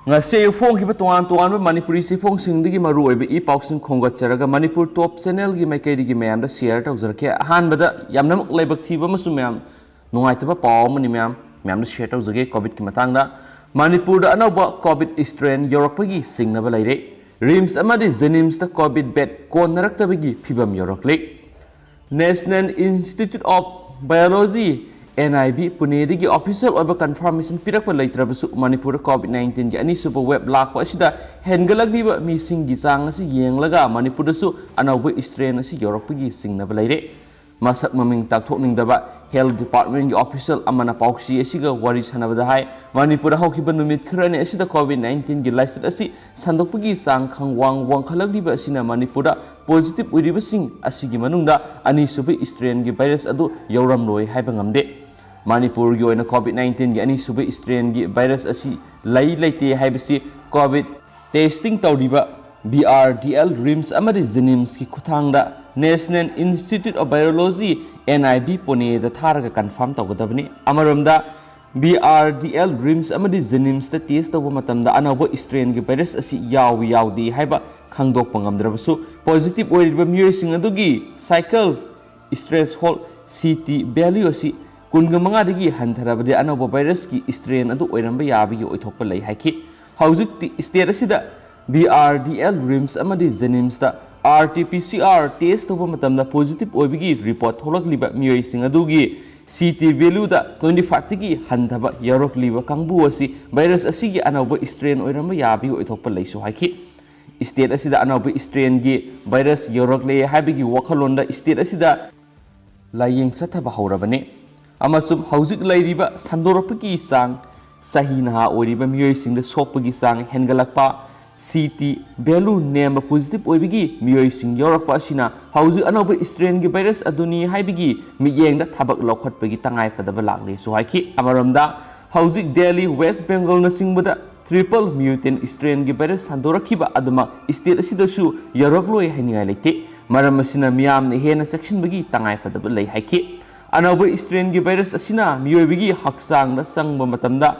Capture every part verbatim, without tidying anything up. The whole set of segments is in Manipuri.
ꯉꯁꯤ ꯑꯌꯨꯛ ꯐꯣꯡꯈꯤꯕ ꯇꯣꯉꯥꯟ ꯇꯣꯉꯥꯟꯕ ꯃꯅꯤꯄꯨꯔꯤ ꯆꯦꯐꯣꯡꯁꯤꯡꯗꯒꯤ ꯃꯔꯨ ꯑꯣꯏꯕ ꯏ ꯄꯥꯎꯁꯤꯡ ꯈꯣꯝꯒꯠꯆꯔꯒ ꯃꯅꯤꯄꯨꯔ ꯇꯣꯞ ꯆꯦꯅꯦꯜꯒꯤ ꯃꯥꯏꯀꯩꯗꯒꯤ ꯃꯌꯥꯝꯗ ꯁꯤꯌꯔ ꯇꯧꯖꯔꯛꯀꯦ꯫ ꯑꯍꯥꯟꯕꯗ ꯌꯥꯝꯅꯃꯛ ꯂꯥꯏꯕꯛ ꯊꯤꯕ ꯑꯃꯁꯨ ꯃꯌꯥꯝ ꯅꯨꯡꯉꯥꯏꯇꯕ ꯄꯥꯎ ꯑꯃꯅꯤ ꯃꯌꯥꯝ, ꯃꯌꯥꯝꯗ ꯁꯤꯌꯔ ꯇꯧꯖꯒꯦ꯫ ꯀꯣꯚꯤꯗꯀꯤ ꯃꯇꯥꯡꯗ ꯃꯅꯤꯄꯨꯔꯗ ꯑꯅꯧꯕ ꯀꯣꯚꯤꯗ ꯏꯁꯇ꯭ꯔꯦꯟ ꯌꯧꯔꯛꯄꯒꯤ ꯆꯤꯡꯅꯕ ꯂꯩꯔꯦ꯫ ꯔꯤꯝꯁ ꯑꯃꯗꯤ ꯖꯦꯅꯤꯝꯁꯇ ꯀꯣꯚꯤꯗ ꯕꯦꯗ ꯀꯣꯟꯅꯔꯛꯇꯕꯒꯤ ꯐꯤꯕꯝ ꯌꯧꯔꯛꯂꯦ꯫ National Institute of Virology, NIV, ꯄꯨꯅꯦꯗꯒꯤ ꯑꯣꯐꯤꯁꯤꯌꯦꯜ ꯑꯣꯏꯕ ꯀꯟꯐꯥꯔꯃꯦꯁꯟ ꯄꯤꯔꯛꯄ ꯂꯩꯇ꯭ꯔꯕꯁꯨ ꯃꯅꯤꯄꯨꯔꯗ ꯀꯣꯚꯤꯗ ꯅꯥꯏꯟꯇꯤꯟꯒꯤ ꯑꯅꯤꯁꯨꯕ ꯋꯦꯕ ꯂꯥꯛꯄ ꯑꯁꯤꯗ ꯍꯦꯟꯒꯠꯂꯛꯂꯤꯕ ꯃꯤꯁꯤꯡꯒꯤ ꯆꯥꯡ ꯑꯁꯤ ꯌꯦꯡꯂꯒ ꯃꯅꯤꯄꯨꯔꯗꯁꯨ ꯑꯅꯧꯕ ꯏꯁꯇ꯭ꯔꯦꯟ ꯑꯁꯤ ꯌꯧꯔꯛꯄꯒꯤ ꯆꯤꯡꯅꯕ ꯂꯩꯔꯦ꯫ ꯃꯁꯛ ꯃꯃꯤꯡ ꯇꯥꯛꯊꯣꯛꯅꯤꯡꯗꯕ ꯍꯦꯜꯊ ꯗꯤꯄꯥꯔꯠꯃꯦꯟꯒꯤ ꯑꯣꯐꯤꯁꯤꯌꯦꯜ ꯑꯃꯅ ꯄꯥꯎꯆꯦ ꯑꯁꯤꯒ ꯋꯥꯔꯤ ꯁꯥꯟꯅꯕꯗ ꯍꯥꯏ, ꯃꯅꯤꯄꯨꯔꯗ ꯍꯧꯈꯤꯕ ꯅꯨꯃꯤꯠ ꯈꯔꯅꯤ ꯑꯁꯤꯗ ꯀꯣꯚꯤꯗ ꯅꯥꯏꯟꯇꯤꯟꯒꯤ ꯂꯥꯏꯆꯠ ꯑꯁꯤ ꯁꯟꯗꯣꯛꯄꯒꯤ ꯆꯥꯡ ꯈꯪꯋꯥꯡ ꯋꯥꯡꯈꯠꯂꯛꯂꯤꯕ ꯑꯁꯤꯅ ꯃꯅꯤꯄꯨꯔꯗ ꯄꯣꯖꯤꯇꯤꯚ ꯑꯣꯏꯔꯤꯕꯁꯤꯡ ꯑꯁꯤꯒꯤ ꯃꯅꯨꯡꯗ ꯑꯅꯤꯁꯨꯕ ꯏꯁꯇ꯭ꯔꯦꯟꯒꯤ ꯚꯥꯏꯔꯁ ꯑꯗꯨ ꯌꯧꯔꯝꯂꯣꯏ ꯍꯥꯏꯕ ꯉꯝꯗꯦ꯫ ꯃꯅꯤꯄꯨꯔꯒꯤ ꯑꯣꯏꯅ ꯀꯣꯚꯤꯗ ꯅꯥꯏꯟꯇꯤꯟꯒꯤ ꯑꯅꯤꯁꯨꯕ ꯏꯁꯇ꯭ꯔꯦꯟꯒꯤ ꯚꯥꯏꯔꯁ ꯑꯁꯤ ꯂꯩ ꯂꯩꯇꯦ ꯍꯥꯏꯕꯁꯤ ꯀꯣꯚꯤꯗ ꯇꯦꯁꯇꯤꯡ ꯇꯧꯔꯤꯕ B R D L, RIMS ꯑꯃꯗꯤ ꯖꯦꯅꯤꯝꯁꯀꯤ ꯈꯨꯠꯊꯥꯡꯗ National Institute of Virology, NIV, ꯄꯨꯅꯦꯗ ꯊꯥꯔꯒ ꯀꯟꯐꯥꯔꯝ ꯇꯧꯒꯗꯕꯅꯤ꯫ ꯑꯃꯔꯣꯝꯗ, B R D L, RIMS ꯑꯃꯗꯤ ꯖꯦꯅꯤꯝꯁꯇ ꯇꯦꯁ ꯇꯧꯕ ꯃꯇꯝꯗ ꯑꯅꯧꯕ ꯏꯁꯇ꯭ꯔꯦꯟꯒꯤ ꯚꯥꯏꯔꯁ ꯑꯁꯤ ꯌꯥꯎꯏ ꯌꯥꯎꯗꯦ ꯍꯥꯏꯕ ꯈꯪꯗꯣꯛꯄ ꯉꯝꯗ꯭ꯔꯕꯁꯨ, ꯄꯣꯖꯤꯇꯤꯚ ꯑꯣꯏꯔꯤꯕ ꯃꯤꯑꯣꯏꯁꯤꯡ ꯑꯗꯨꯒꯤ cycle threshold, C T value ꯑꯁꯤ ꯀꯨꯟꯒ ꯃꯉꯥꯗꯒꯤ ꯍꯟꯊꯔꯕꯗꯤ ꯑꯅꯧꯕ ꯚꯥꯏꯔꯁꯀꯤ ꯏꯁꯇ꯭ꯔꯦꯟ ꯑꯗꯨ ꯑꯣꯏꯔꯝꯕ ꯌꯥꯕꯒꯤ ꯑꯣꯏꯊꯣꯛꯄ ꯂꯩ ꯍꯥꯏꯈꯤ꯫ ꯍꯧꯖꯤꯛꯇꯤ ꯁ꯭ꯇꯦꯠ ꯑꯁꯤꯗ B R D L, RIMS ꯑꯃꯗꯤ ꯖꯦꯅꯤꯝꯁꯇ R T P C R test ꯇꯧꯕ ꯃꯇꯝꯗ ꯄꯣꯖꯤꯇꯤꯚ ꯑꯣꯏꯕꯒꯤ ꯔꯤꯄꯣꯔꯠ ꯊꯣꯛꯂꯛꯂꯤꯕ ꯃꯤꯑꯣꯏꯁꯤꯡ ꯑꯗꯨꯒꯤ ꯁꯤ ꯇꯤ ꯚꯦꯂ꯭ꯌꯨꯗ ꯇ꯭ꯋꯦꯟꯇꯤ ꯐꯥꯏꯚꯇꯒꯤ ꯍꯟꯊꯕ ꯌꯥꯎꯔꯛꯂꯤꯕ ꯀꯥꯡꯕꯨ ꯑꯁꯤ ꯚꯥꯏꯔꯁ ꯑꯁꯤꯒꯤ ꯑꯅꯧꯕ ꯏꯁꯇ꯭ꯔꯦꯟ ꯑꯣꯏꯔꯝꯕ ꯌꯥꯕꯒꯤ ꯑꯣꯏꯊꯣꯛꯄ ꯂꯩꯁꯨ ꯍꯥꯏꯈꯤ꯫ ꯁ꯭ꯇꯦꯠ ꯑꯁꯤꯗ ꯑꯅꯧꯕ ꯏꯁꯇ꯭ꯔꯦꯟꯒꯤ ꯚꯥꯏꯔꯁ ꯌꯧꯔꯛꯂꯦ ꯍꯥꯏꯕꯒꯤ ꯋꯥꯈꯜꯂꯣꯟꯗ ꯁ꯭ꯇꯦꯠ ꯑꯁꯤꯗ ꯂꯥꯌꯦꯡ ꯆꯠꯊꯕ ꯍꯧꯔꯕꯅꯤ꯫ ꯑꯃꯁꯨꯡ ꯍꯧꯖꯤꯛ ꯂꯩꯔꯤꯕ ꯁꯟꯗꯣꯔꯛꯄꯒꯤ ꯆꯥꯡ, ꯆꯍꯤ ꯅꯍꯥ ꯑꯣꯏꯔꯤꯕ ꯃꯤꯑꯣꯏꯁꯤꯡꯗ ꯁꯣꯛꯄꯒꯤ ꯆꯥꯡ ꯍꯦꯟꯒꯠꯂꯛꯄ, ꯁꯤ ꯇꯤ ꯚꯦꯂ꯭ꯌꯨ ꯅꯦꯝꯕ ꯄꯣꯖꯤꯇꯤꯚ ꯑꯣꯏꯕꯒꯤ ꯃꯤꯑꯣꯏꯁꯤꯡ ꯌꯥꯎꯔꯛꯄ ꯑꯁꯤꯅ ꯍꯧꯖꯤꯛ ꯑꯅꯧꯕ ꯏꯁꯇ꯭ꯔꯦꯟꯒꯤ ꯚꯥꯏꯔꯁ ꯑꯗꯨꯅꯤ ꯍꯥꯏꯕꯒꯤ ꯃꯤꯠꯌꯦꯡꯗ ꯊꯕꯛ ꯂꯧꯈꯠꯄꯒꯤ ꯇꯉꯥꯏꯐꯗꯕ ꯂꯥꯛꯂꯦꯁꯨ ꯍꯥꯏꯈꯤ꯫ ꯑꯃꯔꯣꯝꯗ, ꯍꯧꯖꯤꯛ ꯗꯦꯜꯂꯤ, ꯋꯦꯁ ꯕꯦꯡꯒꯜꯅꯆꯤꯡꯕꯗ ꯇ꯭ꯔꯤꯄꯜ ꯃ꯭ꯌꯨꯇꯦꯟ ꯏꯁꯇ꯭ꯔꯦꯟꯒꯤ ꯚꯥꯏꯔꯁ ꯁꯟꯗꯣꯔꯛꯈꯤꯕ ꯑꯗꯨꯃꯛ ꯁ꯭ꯇꯦꯠ ꯑꯁꯤꯗꯁꯨ ꯌꯧꯔꯛꯂꯣꯏ ꯍꯥꯏꯅꯤꯡꯉꯥꯏ ꯂꯩꯇꯦ꯫ ꯃꯔꯝ ꯑꯁꯤꯅ ꯃꯤꯌꯥꯝꯅ ꯍꯦꯟꯅ ꯆꯦꯛꯁꯤꯟꯕꯒꯤ ꯇꯉꯥꯏꯐꯗꯕ ꯂꯩ ꯍꯥꯏꯈꯤ꯫ ꯑꯅꯧꯕ ꯏꯁꯇ꯭ꯔꯦꯟꯒꯤ ꯚꯥꯏꯔꯁ ꯑꯁꯤꯅ ꯃꯤꯑꯣꯏꯕꯒꯤ ꯍꯛꯆꯥꯡꯗ ꯆꯪꯕ ꯃꯇꯝꯗ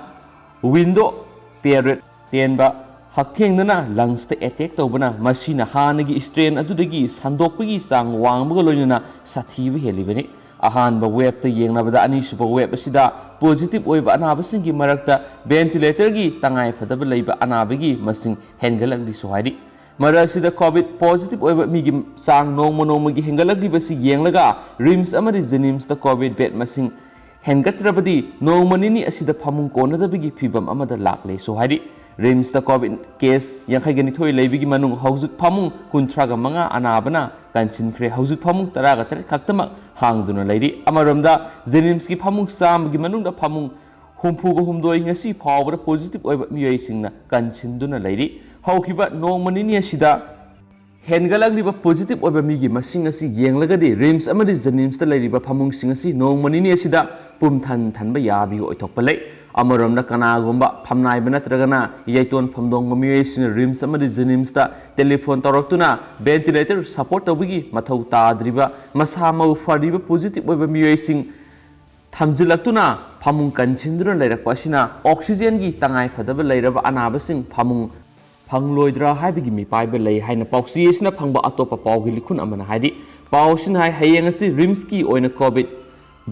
ꯋꯤꯟꯗꯣ ꯄꯦꯔꯦꯠ ꯇꯦꯟꯕ, ꯍꯛꯊꯦꯡꯅꯅ ꯂꯪꯁꯇ ꯑꯦꯇꯦꯛ ꯇꯧꯕꯅ ꯃꯁꯤꯅ ꯍꯥꯟꯅꯒꯤ ꯁ꯭ꯇ꯭ꯔꯦꯟ ꯑꯗꯨꯗꯒꯤ ꯁꯟꯗꯣꯛꯄꯒꯤ ꯆꯥꯡ ꯋꯥꯡꯕꯒ ꯂꯣꯏꯅꯅ ꯁꯥꯊꯤꯕ ꯍꯦꯜꯂꯤꯕꯅꯤ꯫ ꯑꯍꯥꯟꯕ ꯋꯦꯕꯇ ꯌꯦꯡꯅꯕꯗ ꯑꯅꯤꯁꯨꯕ ꯋꯦꯕ ꯑꯁꯤꯗ ꯄꯣꯖꯤꯇꯤꯚ ꯑꯣꯏꯕ ꯑꯅꯥꯕꯁꯤꯡꯒꯤ ꯃꯔꯛꯇ ꯚꯦꯟꯇꯤꯂꯦꯇꯔꯒꯤ ꯇꯉꯥꯏꯐꯗꯕ ꯂꯩꯕ ꯑꯅꯥꯕꯒꯤ ꯃꯁꯤꯡ ꯍꯦꯟꯒꯠꯂꯛꯂꯤꯁꯨ ꯍꯥꯏꯔꯤ꯫ ꯃꯔꯛ ꯑꯁꯤꯗ ꯀꯣꯚꯤꯗ ꯄꯣꯖꯤꯇꯤꯚ ꯑꯣꯏꯕ ꯃꯤꯒꯤ ꯆꯥꯡ ꯅꯣꯡꯃ ꯅꯣꯡꯃꯒꯤ ꯍꯦꯟꯒꯠꯂꯛꯂꯤꯕꯁꯤ ꯌꯦꯡꯂꯒ ꯔꯤꯝꯁ ꯑꯃꯗꯤ ꯖꯦꯅꯤꯝꯁꯇ ꯀꯣꯚꯤꯗ ꯕꯦꯗ ꯃꯁꯤꯡ ꯍꯦꯟꯒꯠꯇ꯭ꯔꯕꯗꯤ ꯅꯣꯡꯃ ꯅꯤꯅꯤ ꯑꯁꯤꯗ ꯐꯃꯨꯡ ꯀꯣꯟꯅꯗꯕꯒꯤ ꯐꯤꯚꯝ ꯑꯃꯗ ꯂꯥꯛꯂꯦꯁꯨ ꯍꯥꯏꯔꯤ꯫ ꯔꯤꯝꯁꯇ ꯀꯣꯚꯤꯗ ꯀꯦꯁ ꯌꯥꯡꯈꯩꯒ ꯅꯤꯊꯣꯏ ꯂꯩꯕꯒꯤ ꯃꯅꯨꯡ ꯍꯧꯖꯤꯛ ꯐꯃꯨꯡ ꯀꯨꯟꯊ꯭ꯔꯥꯒ ꯃꯉꯥ ꯑꯅꯥꯕꯅ ꯀꯟꯁꯤꯟꯈ꯭ꯔꯦ꯫ ꯍꯧꯖꯤꯛ ꯐꯃꯨꯡ ꯇꯔꯥꯒ ꯇꯔꯦꯠ ꯈꯛꯇꯃꯛ ꯍꯥꯡꯗꯨꯅ ꯂꯩꯔꯤ꯫ ꯑꯃꯔꯣꯝꯗ ꯖꯦꯅꯤꯝꯁꯀꯤ ꯐꯃꯨꯡ ꯆꯥꯝꯃꯒꯤ ꯃꯅꯨꯡꯗ ꯐꯃꯨꯡ ꯍꯨꯝꯐꯨꯒ ꯍꯨꯝꯗꯣꯏ ꯉꯁꯤ ꯐꯥꯎꯕꯗ ꯄꯣꯖꯤꯇꯤꯚ ꯑꯣꯏꯕ ꯃꯤꯑꯣꯏꯁꯤꯡꯅ ꯀꯟꯁꯤꯟꯗꯨꯅ ꯂꯩꯔꯤ꯫ ꯍꯧꯈꯤꯕ ꯅꯣꯡꯃ ꯅꯤꯅꯤ ꯑꯁꯤꯗ ꯍꯦꯟꯒꯠꯂꯛꯂꯤꯕ ꯄꯣꯖꯤꯇꯤꯚ ꯑꯣꯏꯕ ꯃꯤꯒꯤ ꯃꯁꯤꯡ ꯑꯁꯤ ꯌꯦꯡꯂꯒꯗꯤ ꯔꯤꯝꯁ ꯑꯃꯗꯤ ꯖꯦꯅꯤꯝꯁꯇ ꯂꯩꯔꯤꯕ ꯐꯃꯨꯡꯁꯤꯡ ꯑꯁꯤ ꯅꯣꯡꯃ ꯅꯤꯅꯤ ꯑꯁꯤꯗ ꯄꯨꯝꯊꯟ ꯊꯟꯕ ꯌꯥꯕꯒꯤ ꯑꯣꯏꯊꯣꯛꯄ ꯂꯩ꯫ ꯑꯃꯔꯣꯝꯗ ꯀꯅꯥꯒꯨꯝꯕ ꯐꯝꯅꯥꯏꯕ ꯅꯠꯇ꯭ꯔꯒꯅ ꯌꯩꯇꯣꯟ ꯐꯝꯗꯣꯡꯕ ꯃꯤꯑꯣꯏꯁꯤꯡꯅ ꯔꯤꯝꯁ ꯑꯃꯗꯤ ꯖꯦꯅꯤꯝꯁꯇ ꯇꯦꯂꯤꯐꯣꯟ ꯇꯧꯔꯛꯇꯨꯅ ꯚꯦꯟꯇꯤꯂꯦꯇꯔ ꯁꯄꯣꯔꯠ ꯇꯧꯕꯒꯤ ꯃꯊꯧ ꯇꯥꯗ꯭ꯔꯤꯕ ꯃꯁꯥ ꯃꯎ ꯐꯔꯤꯕ ꯄꯣꯖꯤꯇꯤꯚ ꯑꯣꯏꯕ ꯃꯤꯑꯣꯏꯁꯤꯡ ꯊꯝꯖꯤꯜꯂꯛꯇꯨꯅ ꯐꯃꯨꯡ ꯀꯟꯁꯤꯟꯗꯨꯅ ꯂꯩꯔꯛꯄ ꯑꯁꯤꯅ ꯑꯣꯛꯁꯤꯖꯦꯟꯒꯤ ꯇꯉꯥꯏꯐꯗꯕ ꯂꯩꯔꯕ ꯑꯅꯥꯕꯁꯤꯡ ꯐꯃꯨꯡ ꯐꯪꯂꯣꯏꯗ꯭ꯔꯥ ꯍꯥꯏꯕꯒꯤ ꯃꯤꯄꯥꯏꯕ ꯂꯩ ꯍꯥꯏꯅ ꯄꯥꯎꯆꯦ ꯑꯁꯤꯅ ꯐꯪꯕ ꯑꯇꯣꯞꯄ ꯄꯥꯎꯒꯤ ꯂꯤꯈꯨꯟ ꯑꯃꯅ ꯍꯥꯏꯔꯤ꯫ ꯄꯥꯎ ꯑꯁꯤꯅ ꯍꯥꯏ, ꯍꯌꯦꯡ ꯑꯁꯤ ꯔꯤꯝꯁꯀꯤ ꯑꯣꯏꯅ ꯀꯣꯚꯤꯗ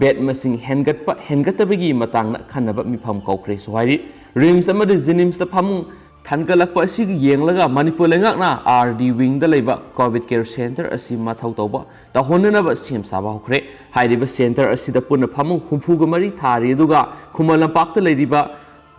ꯕꯦꯗ ꯃꯁꯤꯡ ꯍꯦꯟꯒꯠꯄ ꯍꯦꯟꯒꯠꯇꯕꯒꯤ ꯃꯇꯥꯡꯗ ꯈꯟꯅꯕ ꯃꯤꯐꯝ ꯀꯧꯈ꯭ꯔꯦꯁꯨ ꯍꯥꯏꯔꯤ꯫ ꯔꯤꯝꯁ ꯑꯃꯗꯤ ꯖꯦꯅꯤꯝꯁꯇ ꯐꯃꯨꯡ ꯊꯟꯒꯠꯂꯛꯄ ꯑꯁꯤꯒ ꯌꯦꯡꯂꯒ ꯃꯅꯤꯄꯨꯔ ꯂꯩꯉꯥꯛꯅ ꯑꯥꯔ ꯗꯤ ꯋꯤꯡꯗ ꯂꯩꯕ ꯀꯣꯚꯤꯗ ꯀꯦꯌꯔ ꯁꯦꯟꯇꯔ ꯑꯁꯤ ꯃꯊꯧ ꯇꯧꯕ ꯇꯧꯍꯟꯅꯅꯕ ꯁꯦꯝ ꯁꯥꯕ ꯍꯧꯈ꯭ꯔꯦ꯫ ꯍꯥꯏꯔꯤꯕ ꯁꯦꯟꯇꯔ ꯑꯁꯤꯗ ꯄꯨꯟꯅ ꯐꯃꯨꯡ ꯍꯨꯝꯐꯨꯒ ꯃꯔꯤ ꯊꯥꯔꯤ, ꯑꯗꯨꯒ ꯈꯨꯃꯟ ꯂꯝꯄꯥꯛꯇ ꯂꯩꯔꯤꯕ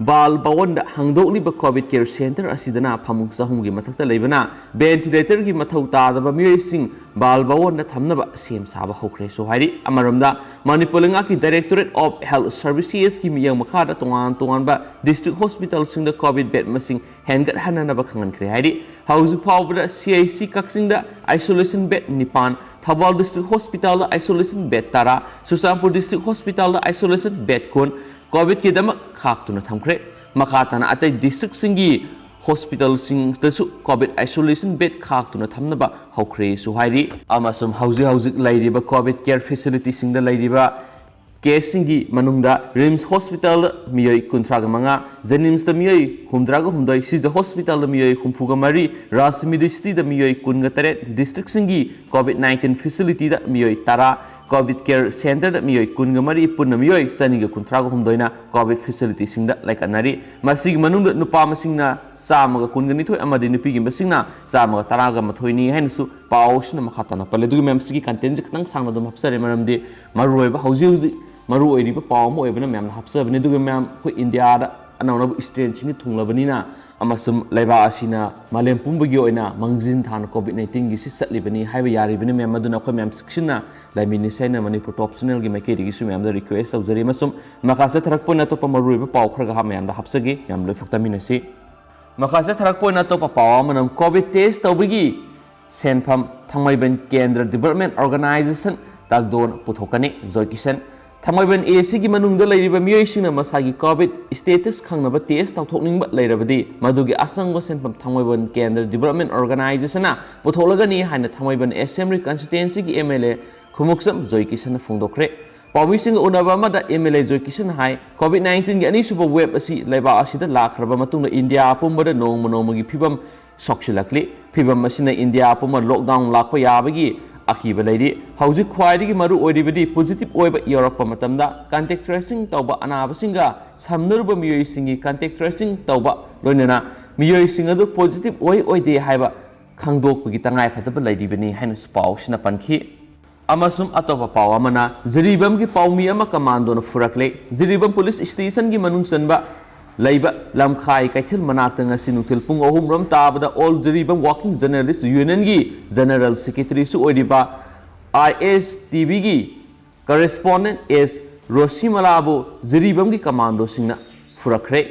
ꯕꯥꯜ ꯚꯋꯟꯗ ꯍꯥꯡꯗꯣꯛꯂꯤꯕ ꯀꯣꯚꯤꯗ ꯀꯦꯌꯔ ꯁꯦꯟꯇꯔ ꯑꯁꯤꯗꯅ ꯐꯃꯨꯡ ꯆꯍꯨꯝꯒꯤ ꯃꯊꯛꯇ ꯂꯩꯕꯅ ꯚꯦꯟꯇꯤꯂꯦꯇꯔꯒꯤ ꯃꯊꯧ ꯇꯥꯗꯕ ꯃꯤꯑꯣꯏꯁꯤꯡ ꯕꯥꯜ ꯚꯋꯟꯗ ꯊꯝꯅꯕ ꯁꯦꯝ ꯁꯥꯕ ꯍꯧꯈ꯭ꯔꯦꯁꯨ ꯍꯥꯏꯔꯤ꯫ ꯑꯃꯔꯣꯝꯗ ꯃꯅꯤꯄꯨꯔ ꯂꯩꯉꯥꯛꯀꯤ ꯗꯥꯏꯔꯦꯛꯇꯣꯔꯦꯠ ꯑꯣꯐ ꯍꯦꯜꯊ ꯁꯔꯚꯤꯁꯦꯁꯀꯤ ꯃꯤꯠꯌꯦꯡ ꯃꯈꯥꯗ ꯇꯣꯉꯥꯟ ꯇꯣꯉꯥꯟꯕ ꯗꯤꯁꯇ꯭ꯔꯤꯛ ꯍꯣꯁꯄꯤꯇꯥꯜꯁꯤꯡꯗ ꯀꯣꯚꯤꯗ ꯕꯦꯗ ꯃꯁꯤꯡ ꯍꯦꯟꯒꯠꯍꯟꯅꯅꯕ ꯈꯪꯍꯟꯈ꯭ꯔꯦ ꯍꯥꯏꯔꯤ꯫ ꯍꯧꯖꯤꯛ ꯐꯥꯎꯕꯗ ꯁꯤ ꯑꯩꯆ ꯁꯤ ꯀꯛꯆꯤꯡꯗ ꯑꯥꯏꯁꯣꯂꯦꯁꯟ ꯕꯦꯗ ꯅꯤꯄꯥꯟ, ꯊꯧꯕꯥꯜ ꯗꯤꯁꯇ꯭ꯔꯤꯛ ꯍꯣꯁꯄꯤꯇꯥꯜꯗ ꯑꯥꯏꯁꯣꯂꯦꯁꯟ ꯕꯦꯗ ꯇꯔꯥ, ꯆꯨꯔꯆꯥꯟꯄꯨꯔ ꯗꯤꯁꯇ꯭ꯔꯤꯛ ꯍꯣꯁꯄꯤꯇꯥꯜꯗ ꯑꯥꯏꯁꯣꯂꯦꯁꯟ ꯕꯦꯗ ꯀꯨꯟ ꯀꯣꯚꯤꯗꯀꯤꯗꯃꯛ ꯈꯥꯛꯇꯨꯅ ꯊꯝꯈ꯭ꯔꯦ꯫ ꯃꯈꯥ ꯇꯥꯅ ꯑꯇꯩ ꯗꯤꯁꯇ꯭ꯔꯤꯛꯁꯤꯡꯒꯤ ꯍꯣꯁꯄꯤꯇꯥꯜꯁꯤꯡꯗꯁꯨ ꯀꯣꯚꯤꯗ ꯑꯥꯏꯁꯣꯂꯦꯁꯟ ꯕꯦꯗ ꯈꯥꯛꯇꯨꯅ ꯊꯝꯅꯕ ꯍꯧꯈ꯭ꯔꯦꯁꯨ ꯍꯥꯏꯔꯤ꯫ ꯑꯃꯁꯨꯡ ꯍꯧꯖꯤꯛ ꯍꯧꯖꯤꯛ ꯂꯩꯔꯤꯕ ꯀꯣꯚꯤꯗ ꯀꯦꯌꯔ ꯐꯦꯁꯤꯂꯤꯇꯤꯁꯤꯡꯗ ꯂꯩꯔꯤꯕ ꯀꯦꯁꯁꯤꯡꯒꯤ ꯃꯅꯨꯡꯗ ꯔꯤꯝꯁ ꯍꯣꯁꯄꯤꯇꯥꯜꯗ ꯃꯤꯑꯣꯏ ꯀꯨꯟꯊ꯭ꯔꯥꯒ ꯃꯉꯥ, ꯖꯦꯅꯤꯝꯁꯇ ꯃꯤꯑꯣꯏ ꯍꯨꯝꯗ꯭ꯔꯥꯒ ꯍꯨꯝꯗꯣꯏ, ꯁꯤꯖ ꯍꯣꯁꯄꯤꯇꯥꯜꯗ ꯃꯤꯑꯣꯏ ꯍꯨꯝꯐꯨꯒ ꯃꯔꯤ, ꯔꯥꯖ ꯃ꯭ꯌꯨꯅꯤꯁꯤꯄꯥꯂꯤꯇꯤꯗ ꯃꯤꯑꯣꯏ ꯀꯨꯟꯒ ꯇꯔꯦꯠ, ꯗꯤꯁꯇ꯭ꯔꯤꯛꯁꯤꯡꯒꯤ ꯀꯣꯚꯤꯗ ꯅꯥꯏꯟꯇꯤꯟ ꯐꯦꯁꯤꯂꯤꯇꯤꯗ ꯃꯤꯑꯣꯏ ꯇꯔꯥ, ꯀꯣꯚꯤꯗ ꯀꯦꯌꯔ ꯁꯦꯟꯇꯔꯗ ꯃꯤꯑꯣꯏ ꯀꯨꯟꯒ ꯃꯔꯤ, ꯄꯨꯟꯅ ꯃꯤꯑꯣꯏ ꯆꯅꯤꯒ ꯀꯨꯟꯊ꯭ꯔꯥꯒ ꯍꯨꯝꯗꯣꯏꯅ ꯀꯣꯚꯤꯗ ꯐꯦꯁꯤꯂꯤꯇꯤꯁꯤꯡꯗ ꯂꯩꯈꯠꯅꯔꯤ꯫ ꯃꯁꯤꯒꯤ ꯃꯅꯨꯡꯗ ꯅꯨꯄꯥ ꯃꯁꯤꯡꯅ ꯆꯥꯝꯃꯒ ꯀꯨꯟꯒ ꯅꯤꯊꯣꯏ ꯑꯃꯗꯤ ꯅꯨꯄꯤ ꯃꯁꯤꯡꯅ ꯆꯥꯝꯃꯒ ꯇꯔꯥꯒ ꯃꯥꯊꯣꯏꯅꯤ ꯍꯥꯏꯅꯁꯨ ꯄꯥꯎꯁꯤꯅ ꯃꯈꯥ ꯇꯥꯅ ꯄꯜꯂꯤ꯫ ꯑꯗꯨꯒ ꯃꯌꯥꯝ, ꯁꯤꯒꯤ ꯀꯟꯇꯦꯟꯁꯦ ꯈꯤꯇꯪ ꯁꯥꯡꯅ ꯑꯗꯨꯝ ꯍꯥꯞꯆꯔꯦ, ꯃꯔꯝꯗꯤ ꯃꯔꯨꯑꯣꯏꯕ ꯍꯧꯖꯤꯛ ꯍꯧꯖꯤꯛ ꯃꯔꯨ ꯑꯣꯏꯔꯤꯕ ꯄꯥꯎ ꯑꯃ ꯑꯣꯏꯕꯅ ꯃꯌꯥꯝꯅ ꯍꯥꯞꯆꯕꯅꯤ꯫ ꯑꯗꯨꯒ ꯃꯌꯥꯝ, ꯑꯩꯈꯣꯏ ꯏꯟꯗꯤꯌꯥꯗ ꯑꯅꯧ ꯑꯅꯧꯕ ꯏꯁꯇ꯭ꯔꯦꯟꯁꯤꯡ ꯊꯨꯡꯂꯕꯅꯤꯅ ꯑꯃꯁꯨꯡ ꯂꯩꯕꯥꯛ ꯑꯁꯤꯅ ꯃꯥꯂꯦꯝ ꯄꯨꯝꯕꯒꯤ ꯑꯣꯏꯅ ꯃꯥꯡꯖꯤꯟ ꯊꯥꯅ ꯀꯣꯚꯤꯗ ꯅꯥꯏꯟꯇꯤꯟꯒꯤꯁꯤ ꯆꯠꯂꯤꯕꯅꯤ ꯍꯥꯏꯕ ꯌꯥꯔꯤꯕꯅꯤ꯫ ꯃꯌꯥꯝ ꯑꯗꯨꯅ ꯑꯩꯈꯣꯏ ꯃꯌꯥꯝ ꯆꯦꯛꯁꯤꯟꯅ ꯂꯩꯃꯤꯟꯅꯁꯤ ꯍꯥꯏꯅ ꯃꯅꯤꯄꯨꯔ ꯇꯣꯞ ꯆꯦꯅꯦꯜꯒꯤ ꯃꯥꯏꯀꯩꯗꯒꯤꯁꯨ ꯃꯌꯥꯝꯗ ꯔꯤꯀ꯭ꯋꯦꯁ ꯇꯧꯖꯔꯤ꯫ ꯑꯃꯁꯨꯡ ꯃꯈꯥ ꯆꯠꯊꯔꯛꯄ ꯑꯣꯏꯅ ꯑꯇꯣꯞꯄ ꯃꯔꯨꯑꯣꯏꯕ ꯄꯥꯎ ꯈꯔꯒ ꯃꯌꯥꯝꯗ ꯍꯥꯞꯆꯒꯦ꯫ ꯃꯌꯥꯝ ꯂꯣꯏꯐꯥꯎ ꯇꯥꯃꯤꯟꯅꯁꯤ꯫ ꯃꯈꯥ ꯆꯠꯊꯔꯛꯄ ꯑꯣꯏꯅ ꯑꯇꯣꯞꯄ ꯄꯥꯎ ꯑꯃꯅ, ꯀꯣꯚꯤꯗ ꯇꯦꯁ ꯇꯧꯕꯒꯤ ꯁꯦꯟꯐꯝ ꯊꯥꯡꯃꯩꯕꯟ ꯀꯦꯟꯗ꯭ꯔ ꯗꯤꯕꯂꯞꯃꯦꯟ ꯑꯣꯔꯒꯅꯥꯏꯖꯦꯁꯟ ꯇꯥꯛꯗꯣꯟ ꯄꯨꯊꯣꯛꯀꯅꯤ꯫ ꯖꯣꯏ ꯀꯤꯁꯟ꯫ ꯊꯥꯡꯃꯩꯕꯟ ꯑꯦ ꯁꯤꯒꯤ ꯃꯅꯨꯡꯗ ꯂꯩꯔꯤꯕ ꯃꯤꯑꯣꯏꯁꯤꯡꯅ ꯃꯁꯥꯒꯤ ꯀꯣꯚꯤꯗ ꯁ꯭ꯇꯦꯇꯁ ꯈꯪꯅꯕ ꯇꯦꯁ ꯇꯧꯊꯣꯛꯅꯤꯡꯕ ꯂꯩꯔꯕꯗꯤ ꯃꯗꯨꯒꯤ ꯑꯆꯪꯕ ꯁꯦꯟꯐꯝ ꯊꯥꯡꯃꯩꯕꯟ ꯀꯦꯟꯗ꯭ꯔ ꯗꯤꯕꯂꯞꯃꯦꯟ ꯑꯣꯔꯒꯅꯥꯏꯖꯦꯁꯟꯅ ꯄꯨꯊꯣꯛꯂꯒꯅꯤ ꯍꯥꯏꯅ ꯊꯥꯡꯃꯩꯕꯟ ꯑꯦꯁꯦꯝꯕ꯭ꯂꯤ ꯀꯟꯁꯇꯤꯇ꯭ꯋꯦꯟꯁꯤꯒꯤ M L A Khumukcham Joy ꯀꯤꯁꯟꯅ ꯐꯣꯡꯗꯣꯛꯈ꯭ꯔꯦ꯫ ꯄꯥꯎꯃꯤꯁꯤꯡꯒ ꯎꯅꯕ ꯑꯃꯗ ꯑꯦꯝ ꯑꯦꯜ ꯑꯦ ꯖꯣꯏ ꯀꯤꯁꯟꯅ ꯍꯥꯏ, ꯀꯣꯚꯤꯗ ꯅꯥꯏꯟꯇꯤꯟꯒꯤ ꯑꯅꯤꯁꯨꯕ ꯋꯦꯕ ꯑꯁꯤ ꯂꯩꯕꯥꯛ ꯑꯁꯤꯗ ꯂꯥꯛꯈ꯭ꯔꯕ ꯃꯇꯨꯡꯗ ꯏꯟꯗꯤꯌꯥ ꯄꯨꯝꯕꯗ ꯅꯣꯡꯃ ꯅꯣꯡꯃꯒꯤ ꯐꯤꯕꯝ ꯁꯣꯛꯁꯤꯜꯂꯛꯂꯤ꯫ ꯐꯤꯕꯝ ꯑꯁꯤꯅ ꯏꯟꯗꯤꯌꯥ ꯄꯨꯝꯕ ꯂꯣꯛꯗꯥꯎꯟ ꯂꯥꯛꯄ ꯌꯥꯕꯒꯤ ꯑꯀꯤꯕ ꯂꯩꯔꯤ꯫ ꯍꯧꯖꯤꯛ ꯈ꯭ꯋꯥꯏꯗꯒꯤ ꯃꯔꯨ ꯑꯣꯏꯔꯤꯕꯗꯤ ꯄꯣꯖꯤꯇꯤꯚ ꯑꯣꯏꯕ ꯌꯧꯔꯛꯄ ꯃꯇꯝꯗ ꯀꯟꯇꯦꯛ ꯇ꯭ꯔꯦꯁꯤꯡ ꯇꯧꯕ, ꯑꯅꯥꯕꯁꯤꯡꯒ ꯁꯝꯅꯔꯨꯕ ꯃꯤꯑꯣꯏꯁꯤꯡꯒꯤ ꯀꯟꯇꯦꯛ ꯇ꯭ꯔꯦꯁꯤꯡ ꯇꯧꯕ, ꯂꯣꯏꯅꯅ ꯃꯤꯑꯣꯏꯁꯤꯡ ꯑꯗꯨ ꯄꯣꯖꯤꯇꯤꯚ ꯑꯣꯏ ꯑꯣꯏꯗꯦ ꯍꯥꯏꯕ ꯈꯪꯗꯣꯛꯄꯒꯤ ꯇꯉꯥꯏꯐꯗꯕ ꯂꯩꯔꯤꯕꯅꯤ ꯍꯥꯏꯅꯁꯨ ꯄꯥꯎꯁꯤꯅ ꯄꯟꯈꯤ꯫ ꯑꯃꯁꯨꯡ ꯑꯇꯣꯞꯄ ꯄꯥꯎ ꯑꯃꯅ, ꯖꯤꯔꯤꯕꯥꯝꯒꯤ ꯄꯥꯎꯃꯤ ꯑꯃ ꯀꯃꯥꯟꯗꯣꯅ ꯐꯨꯔꯛꯂꯦ꯫ ꯖꯤꯔꯤꯕꯥꯝ ꯄꯨꯂꯤꯁ ꯁ꯭ꯇꯦꯁꯟꯒꯤ ꯃꯅꯨꯡ ꯆꯟꯕ ꯂꯩꯕ ꯂꯝꯈꯥꯏ ꯀꯩꯊꯦꯜ ꯃꯅꯥꯛꯇ ꯉꯁꯤ ꯅꯨꯡꯊꯤꯜ ꯄꯨꯡ ꯑꯍꯨꯝ ꯔꯣꯝ ꯇꯥꯕꯗ ꯑꯣꯜ ꯖꯤꯔꯤꯕꯥꯝ ꯋꯥꯔꯀꯤꯡ ꯖꯔꯅꯦꯂꯤꯁ ꯌꯨꯅꯤꯌꯟꯒꯤ ꯖꯦꯅꯔꯦꯜ ꯁꯦꯀ꯭ꯔꯦꯇꯔꯤꯁꯨ ꯑꯣꯏꯔꯤꯕ ꯑꯥꯏ ꯑꯦꯁ ꯇꯤ ꯚꯤꯒꯤ ꯀꯔꯦꯁꯄꯣꯟꯗꯦꯟꯠ ꯑꯦꯁ ꯔꯣꯁꯤꯃꯂꯥꯕꯨ ꯖꯤꯔꯤꯕꯥꯝꯒꯤ ꯀꯃꯥꯟꯗꯣꯁꯤꯡꯅ ꯐꯨꯔꯛꯈ꯭ꯔꯦ꯫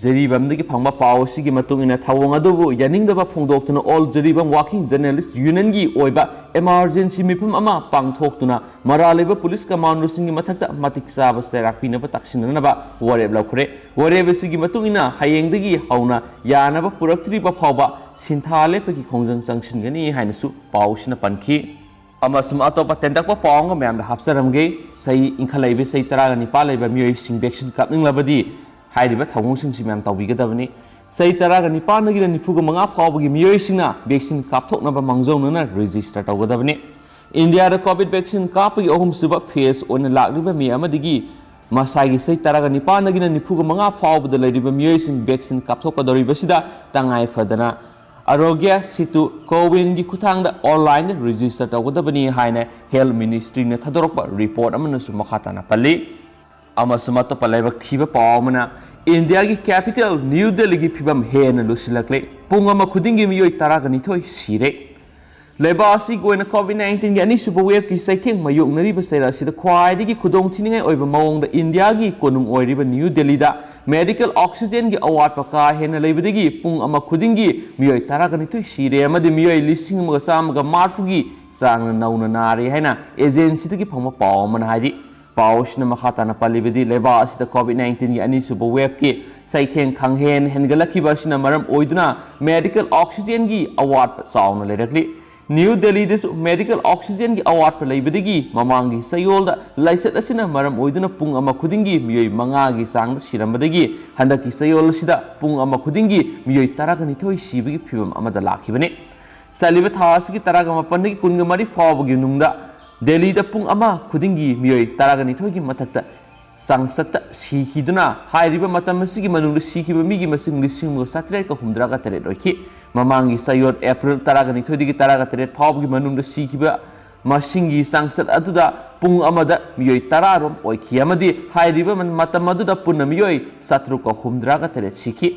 ꯖꯤꯔꯤꯕꯥꯝꯗꯒꯤ ꯐꯪꯕ ꯄꯥꯎ ꯑꯁꯤꯒꯤ ꯃꯇꯨꯡ ꯏꯟꯅ, ꯊꯧꯑꯣꯡ ꯑꯗꯨꯕꯨ ꯌꯥꯅꯤꯡꯗꯕ ꯐꯣꯡꯗꯣꯛꯇꯨꯅ ꯑꯣꯜ ꯖꯤꯔꯤꯕꯥꯝ ꯋꯥꯔꯀꯤꯡ ꯖꯔꯅꯦꯂꯤꯁ ꯌꯨꯅꯤꯌꯟꯒꯤ ꯑꯣꯏꯕ ꯏꯃꯥꯔꯖꯦꯟꯁꯤ ꯃꯤꯐꯝ ꯑꯃ ꯄꯥꯡꯊꯣꯛꯇꯨꯅ ꯃꯔꯥꯜ ꯂꯩꯕ ꯄꯨꯂꯤꯁ ꯀꯃꯥꯟꯗꯣꯁꯤꯡꯒꯤ ꯃꯊꯛꯇ ꯃꯇꯤꯛ ꯆꯥꯕ ꯆꯩꯔꯥꯛ ꯄꯤꯅꯕ ꯇꯛꯁꯤꯟꯅꯅꯕ ꯋꯥꯔꯦꯞ ꯂꯧꯈ꯭ꯔꯦ꯫ ꯋꯥꯔꯦꯞ ꯑꯁꯤꯒꯤ ꯃꯇꯨꯡ ꯏꯟꯅ ꯍꯌꯦꯡꯗꯒꯤ ꯍꯧꯅ ꯌꯥꯅꯕ ꯄꯨꯔꯛꯇ꯭ꯔꯤꯕ ꯐꯥꯎꯕ ꯁꯤꯟꯊꯥ ꯂꯦꯞꯄꯒꯤ ꯈꯣꯡꯖꯪ ꯆꯪꯁꯤꯟꯒꯅꯤ ꯍꯥꯏꯅꯁꯨ ꯄꯥꯎꯁꯤꯅ ꯄꯟꯈꯤ꯫ ꯑꯃꯁꯨꯡ ꯑꯇꯣꯞꯄ ꯇꯦꯟꯇꯛꯄ ꯄꯥꯎ ꯑꯃꯒ ꯃꯌꯥꯝꯗ ꯍꯥꯞꯆꯔꯝꯒꯦ꯫ ꯆꯍꯤ ꯏꯟꯈꯠꯂꯛꯏꯕ ꯆꯍꯤ ꯇꯔꯥꯒ ꯅꯤꯄꯥꯟ ꯂꯩꯕ ꯃꯤꯑꯣꯏꯁꯤꯡ vaccine ꯀꯥꯞꯅꯤꯡꯂꯕꯗꯤ ꯍꯥꯏꯔꯤꯕ ꯊꯧꯑꯣꯡꯁꯤꯡꯁꯤ ꯃꯌꯥꯝ ꯇꯧꯕꯤꯒꯗꯕꯅꯤ꯫ ꯆꯍꯤ ꯇꯔꯥꯒ ꯅꯤꯄꯥꯟꯗꯒꯤꯅ ꯅꯤꯐꯨꯒ ꯃꯉꯥ ꯐꯥꯎꯕꯒꯤ ꯃꯤꯑꯣꯏꯁꯤꯡꯅ vaccine ꯀꯥꯞꯊꯣꯛꯅꯕ ꯃꯥꯡꯖꯧꯅꯅ register ꯇꯧꯒꯗꯕꯅꯤ꯫ ꯏꯟꯗꯤꯌꯥꯗ COVID vaccine ꯀꯥꯞꯄꯒꯤ ꯑꯍꯨꯝꯁꯨꯕ phase ꯑꯣꯏꯅ ꯂꯥꯛꯂꯤꯕ ꯃꯦ ꯑꯃꯗꯒꯤ ꯃꯁꯥꯒꯤ ꯆꯍꯤ ꯇꯔꯥꯒ ꯅꯤꯄꯥꯟꯗꯒꯤꯅ ꯅꯤꯐꯨꯒ ꯃꯉꯥ ꯐꯥꯎꯕꯗ ꯂꯩꯔꯤꯕ ꯃꯤꯑꯣꯏꯁꯤꯡ vaccine ꯀꯥꯞꯊꯣꯛꯀꯗꯧꯔꯤꯕꯁꯤꯗ ꯇꯉꯥꯏ ꯐꯗꯅ Aarogya Setu ꯀꯣꯋꯤꯟꯒꯤ ꯈꯨꯠꯊꯥꯡꯗ online register ꯇꯧꯒꯗꯕꯅꯤ ꯍꯥꯏꯅ Health Ministryꯅ ꯊꯥꯗꯣꯔꯛꯄ report ꯑꯃꯅꯁꯨ ꯃꯈꯥ ꯇꯥꯅ ꯄꯜꯂꯤ꯫ ꯑꯃꯁꯨꯡ ꯑꯇꯣꯞꯄ ꯂꯥꯏꯕꯛ ꯊꯤꯕ ꯄꯥꯎ ꯑꯃꯅ, ꯏꯟꯗꯤꯌꯥꯒꯤ capital ꯅ꯭ꯌꯨ ꯗꯦꯜꯂꯤꯒꯤ ꯐꯤꯕꯝ ꯍꯦꯟꯅ ꯂꯨꯁꯤꯜꯂꯛꯂꯦ꯫ ꯄꯨꯡ ꯑꯃ ꯈꯨꯗꯤꯡꯒꯤ ꯃꯤꯑꯣꯏ ꯇꯔꯥꯒ ꯅꯤꯊꯣꯏ ꯁꯤꯔꯦ꯫ ꯂꯩꯕꯥꯛ ꯑꯁꯤꯒꯤ ꯑꯣꯏꯅ COVID nineteenꯒꯤ ꯑꯅꯤꯁꯨꯕ waveꯀꯤ ꯆꯩꯊꯦꯡ ꯃꯥꯌꯣꯛꯅꯔꯤꯕ ꯆꯩꯔꯛ ꯑꯁꯤꯗ ꯈ꯭ꯋꯥꯏꯗꯒꯤ ꯈꯨꯗꯣꯡꯊꯤꯅꯤꯡꯉꯥꯏ ꯑꯣꯏꯕ ꯃꯑꯣꯡꯗ ꯏꯟꯗꯤꯌꯥꯒꯤ ꯀꯣꯅꯨꯡ ꯑꯣꯏꯔꯤꯕ ꯅ꯭ꯌꯨ ꯗꯦꯜꯂꯤꯗ medical oxygenꯒꯤ ꯑꯋꯥꯠꯄ ꯀꯥ ꯍꯦꯟꯅ ꯂꯩꯕꯗꯒꯤ ꯄꯨꯡ ꯑꯃ ꯈꯨꯗꯤꯡꯒꯤ ꯃꯤꯑꯣꯏ ꯇꯔꯥꯒ ꯅꯤꯊꯣꯏ ꯁꯤꯔꯦ ꯑꯃꯗꯤ ꯃꯤꯑꯣꯏ ꯂꯤꯁꯤꯡ ꯑꯃꯒ ꯆꯥꯝꯃꯒ ꯃꯔꯤꯐꯨꯒꯤ ꯆꯥꯡꯅ ꯅꯧꯅ ꯅꯥꯔꯦ ꯍꯥꯏꯅ agencyꯗꯒꯤ ꯐꯪꯕ ꯄꯥꯎ ꯑꯃꯅ ꯍꯥꯏꯔꯤ꯫ ꯄꯥꯎ ꯑꯁꯤꯅ ꯃꯈꯥ ꯇꯥꯅ ꯄꯜꯂꯤꯕꯗꯤ, ꯂꯩꯕꯥꯛ ꯑꯁꯤꯗ COVID nineteenꯒꯤ ꯑꯅꯤꯁꯨꯕ waveꯀꯤ ꯆꯩꯊꯦꯡ ꯈꯪꯍꯦꯟ ꯍꯦꯟꯒꯠꯂꯛꯈꯤꯕ ꯑꯁꯤꯅ ꯃꯔꯝ ꯑꯣꯏꯗꯨꯅ medical oxygenꯒꯤ ꯑꯋꯥꯠꯄ ꯆꯥꯎꯅ ꯂꯩꯔꯛꯂꯤ꯫ ꯅ꯭ꯌꯨ ꯗꯦꯜꯂꯤꯗꯁꯨ medical oxygenꯒꯤ ꯑꯋꯥꯠꯄ ꯂꯩꯕꯗꯒꯤ ꯃꯃꯥꯡꯒꯤ ꯆꯌꯣꯜꯗ ꯂꯥꯏꯆꯠ ꯑꯁꯤꯅ ꯃꯔꯝ ꯑꯣꯏꯗꯨꯅ ꯄꯨꯡ ꯑꯃ ꯈꯨꯗꯤꯡꯒꯤ ꯃꯤꯑꯣꯏ ꯃꯉꯥꯒꯤ ꯆꯥꯡꯗ ꯁꯤꯔꯝꯕꯗꯒꯤ ꯍꯟꯗꯛꯀꯤ ꯆꯌꯣꯜ ꯑꯁꯤꯗ ꯄꯨꯡ ꯑꯃ ꯈꯨꯗꯤꯡꯒꯤ ꯃꯤꯑꯣꯏ ꯇꯔꯥꯒ ꯅꯤꯊꯣꯏ ꯁꯤꯕꯒꯤ ꯐꯤꯕꯝ ꯑꯃꯗ ꯂꯥꯛꯈꯤꯕꯅꯤ꯫ ꯆꯠꯂꯤꯕ ꯊꯥ ꯑꯁꯤꯒꯤ ꯇꯔꯥꯒ ꯃꯥꯄꯟꯗꯒꯤ ꯀꯨꯟꯒ ꯃꯔꯤ ꯐꯥꯎꯕꯒꯤ ꯃꯅꯨꯡꯗ ꯗꯦꯜꯂꯤꯗ ꯄꯨꯡ ꯑꯃ ꯈꯨꯗꯤꯡꯒꯤ ꯃꯤꯑꯣꯏ ꯇꯔꯥꯒ ꯅꯤꯊꯣꯏꯒꯤ ꯃꯊꯛꯇ ꯆꯥꯡꯆꯠꯇ ꯁꯤꯈꯤꯗꯨꯅ, ꯍꯥꯏꯔꯤꯕ ꯃꯇꯝ ꯑꯁꯤꯒꯤ ꯃꯅꯨꯡꯗ ꯁꯤꯈꯤꯕ ꯃꯤꯒꯤ ꯃꯁꯤꯡ ꯂꯤꯁꯤꯡ ꯑꯃꯒ ꯆꯥꯇ꯭ꯔꯦꯠꯀ ꯍꯨꯝꯗ꯭ꯔꯥꯒ ꯇꯔꯦꯠ ꯑꯣꯏꯈꯤ꯫ ꯃꯃꯥꯡꯒꯤ ꯆꯌꯣꯜ April ꯇꯔꯥꯒ ꯅꯤꯊꯣꯏꯗꯒꯤ ꯇꯔꯥꯒ ꯇꯔꯦꯠ ꯐꯥꯎꯕꯒꯤ ꯃꯅꯨꯡꯗ ꯁꯤꯈꯤꯕ ꯃꯁꯤꯡꯒꯤ ꯆꯥꯡꯆꯠ ꯑꯗꯨꯗ ꯄꯨꯡ ꯑꯃꯗ ꯃꯤꯑꯣꯏ ꯇꯔꯥꯔꯣꯝ ꯑꯣꯏꯈꯤ ꯑꯃꯗꯤ ꯍꯥꯏꯔꯤꯕ ꯃꯇꯝ ꯑꯗꯨꯗ ꯄꯨꯟꯅ ꯃꯤꯑꯣꯏ ꯆꯥꯇ꯭ꯔꯨꯛꯀ ꯍꯨꯝꯗ꯭ꯔꯥꯒ ꯇꯔꯦꯠ ꯁꯤꯈꯤ꯫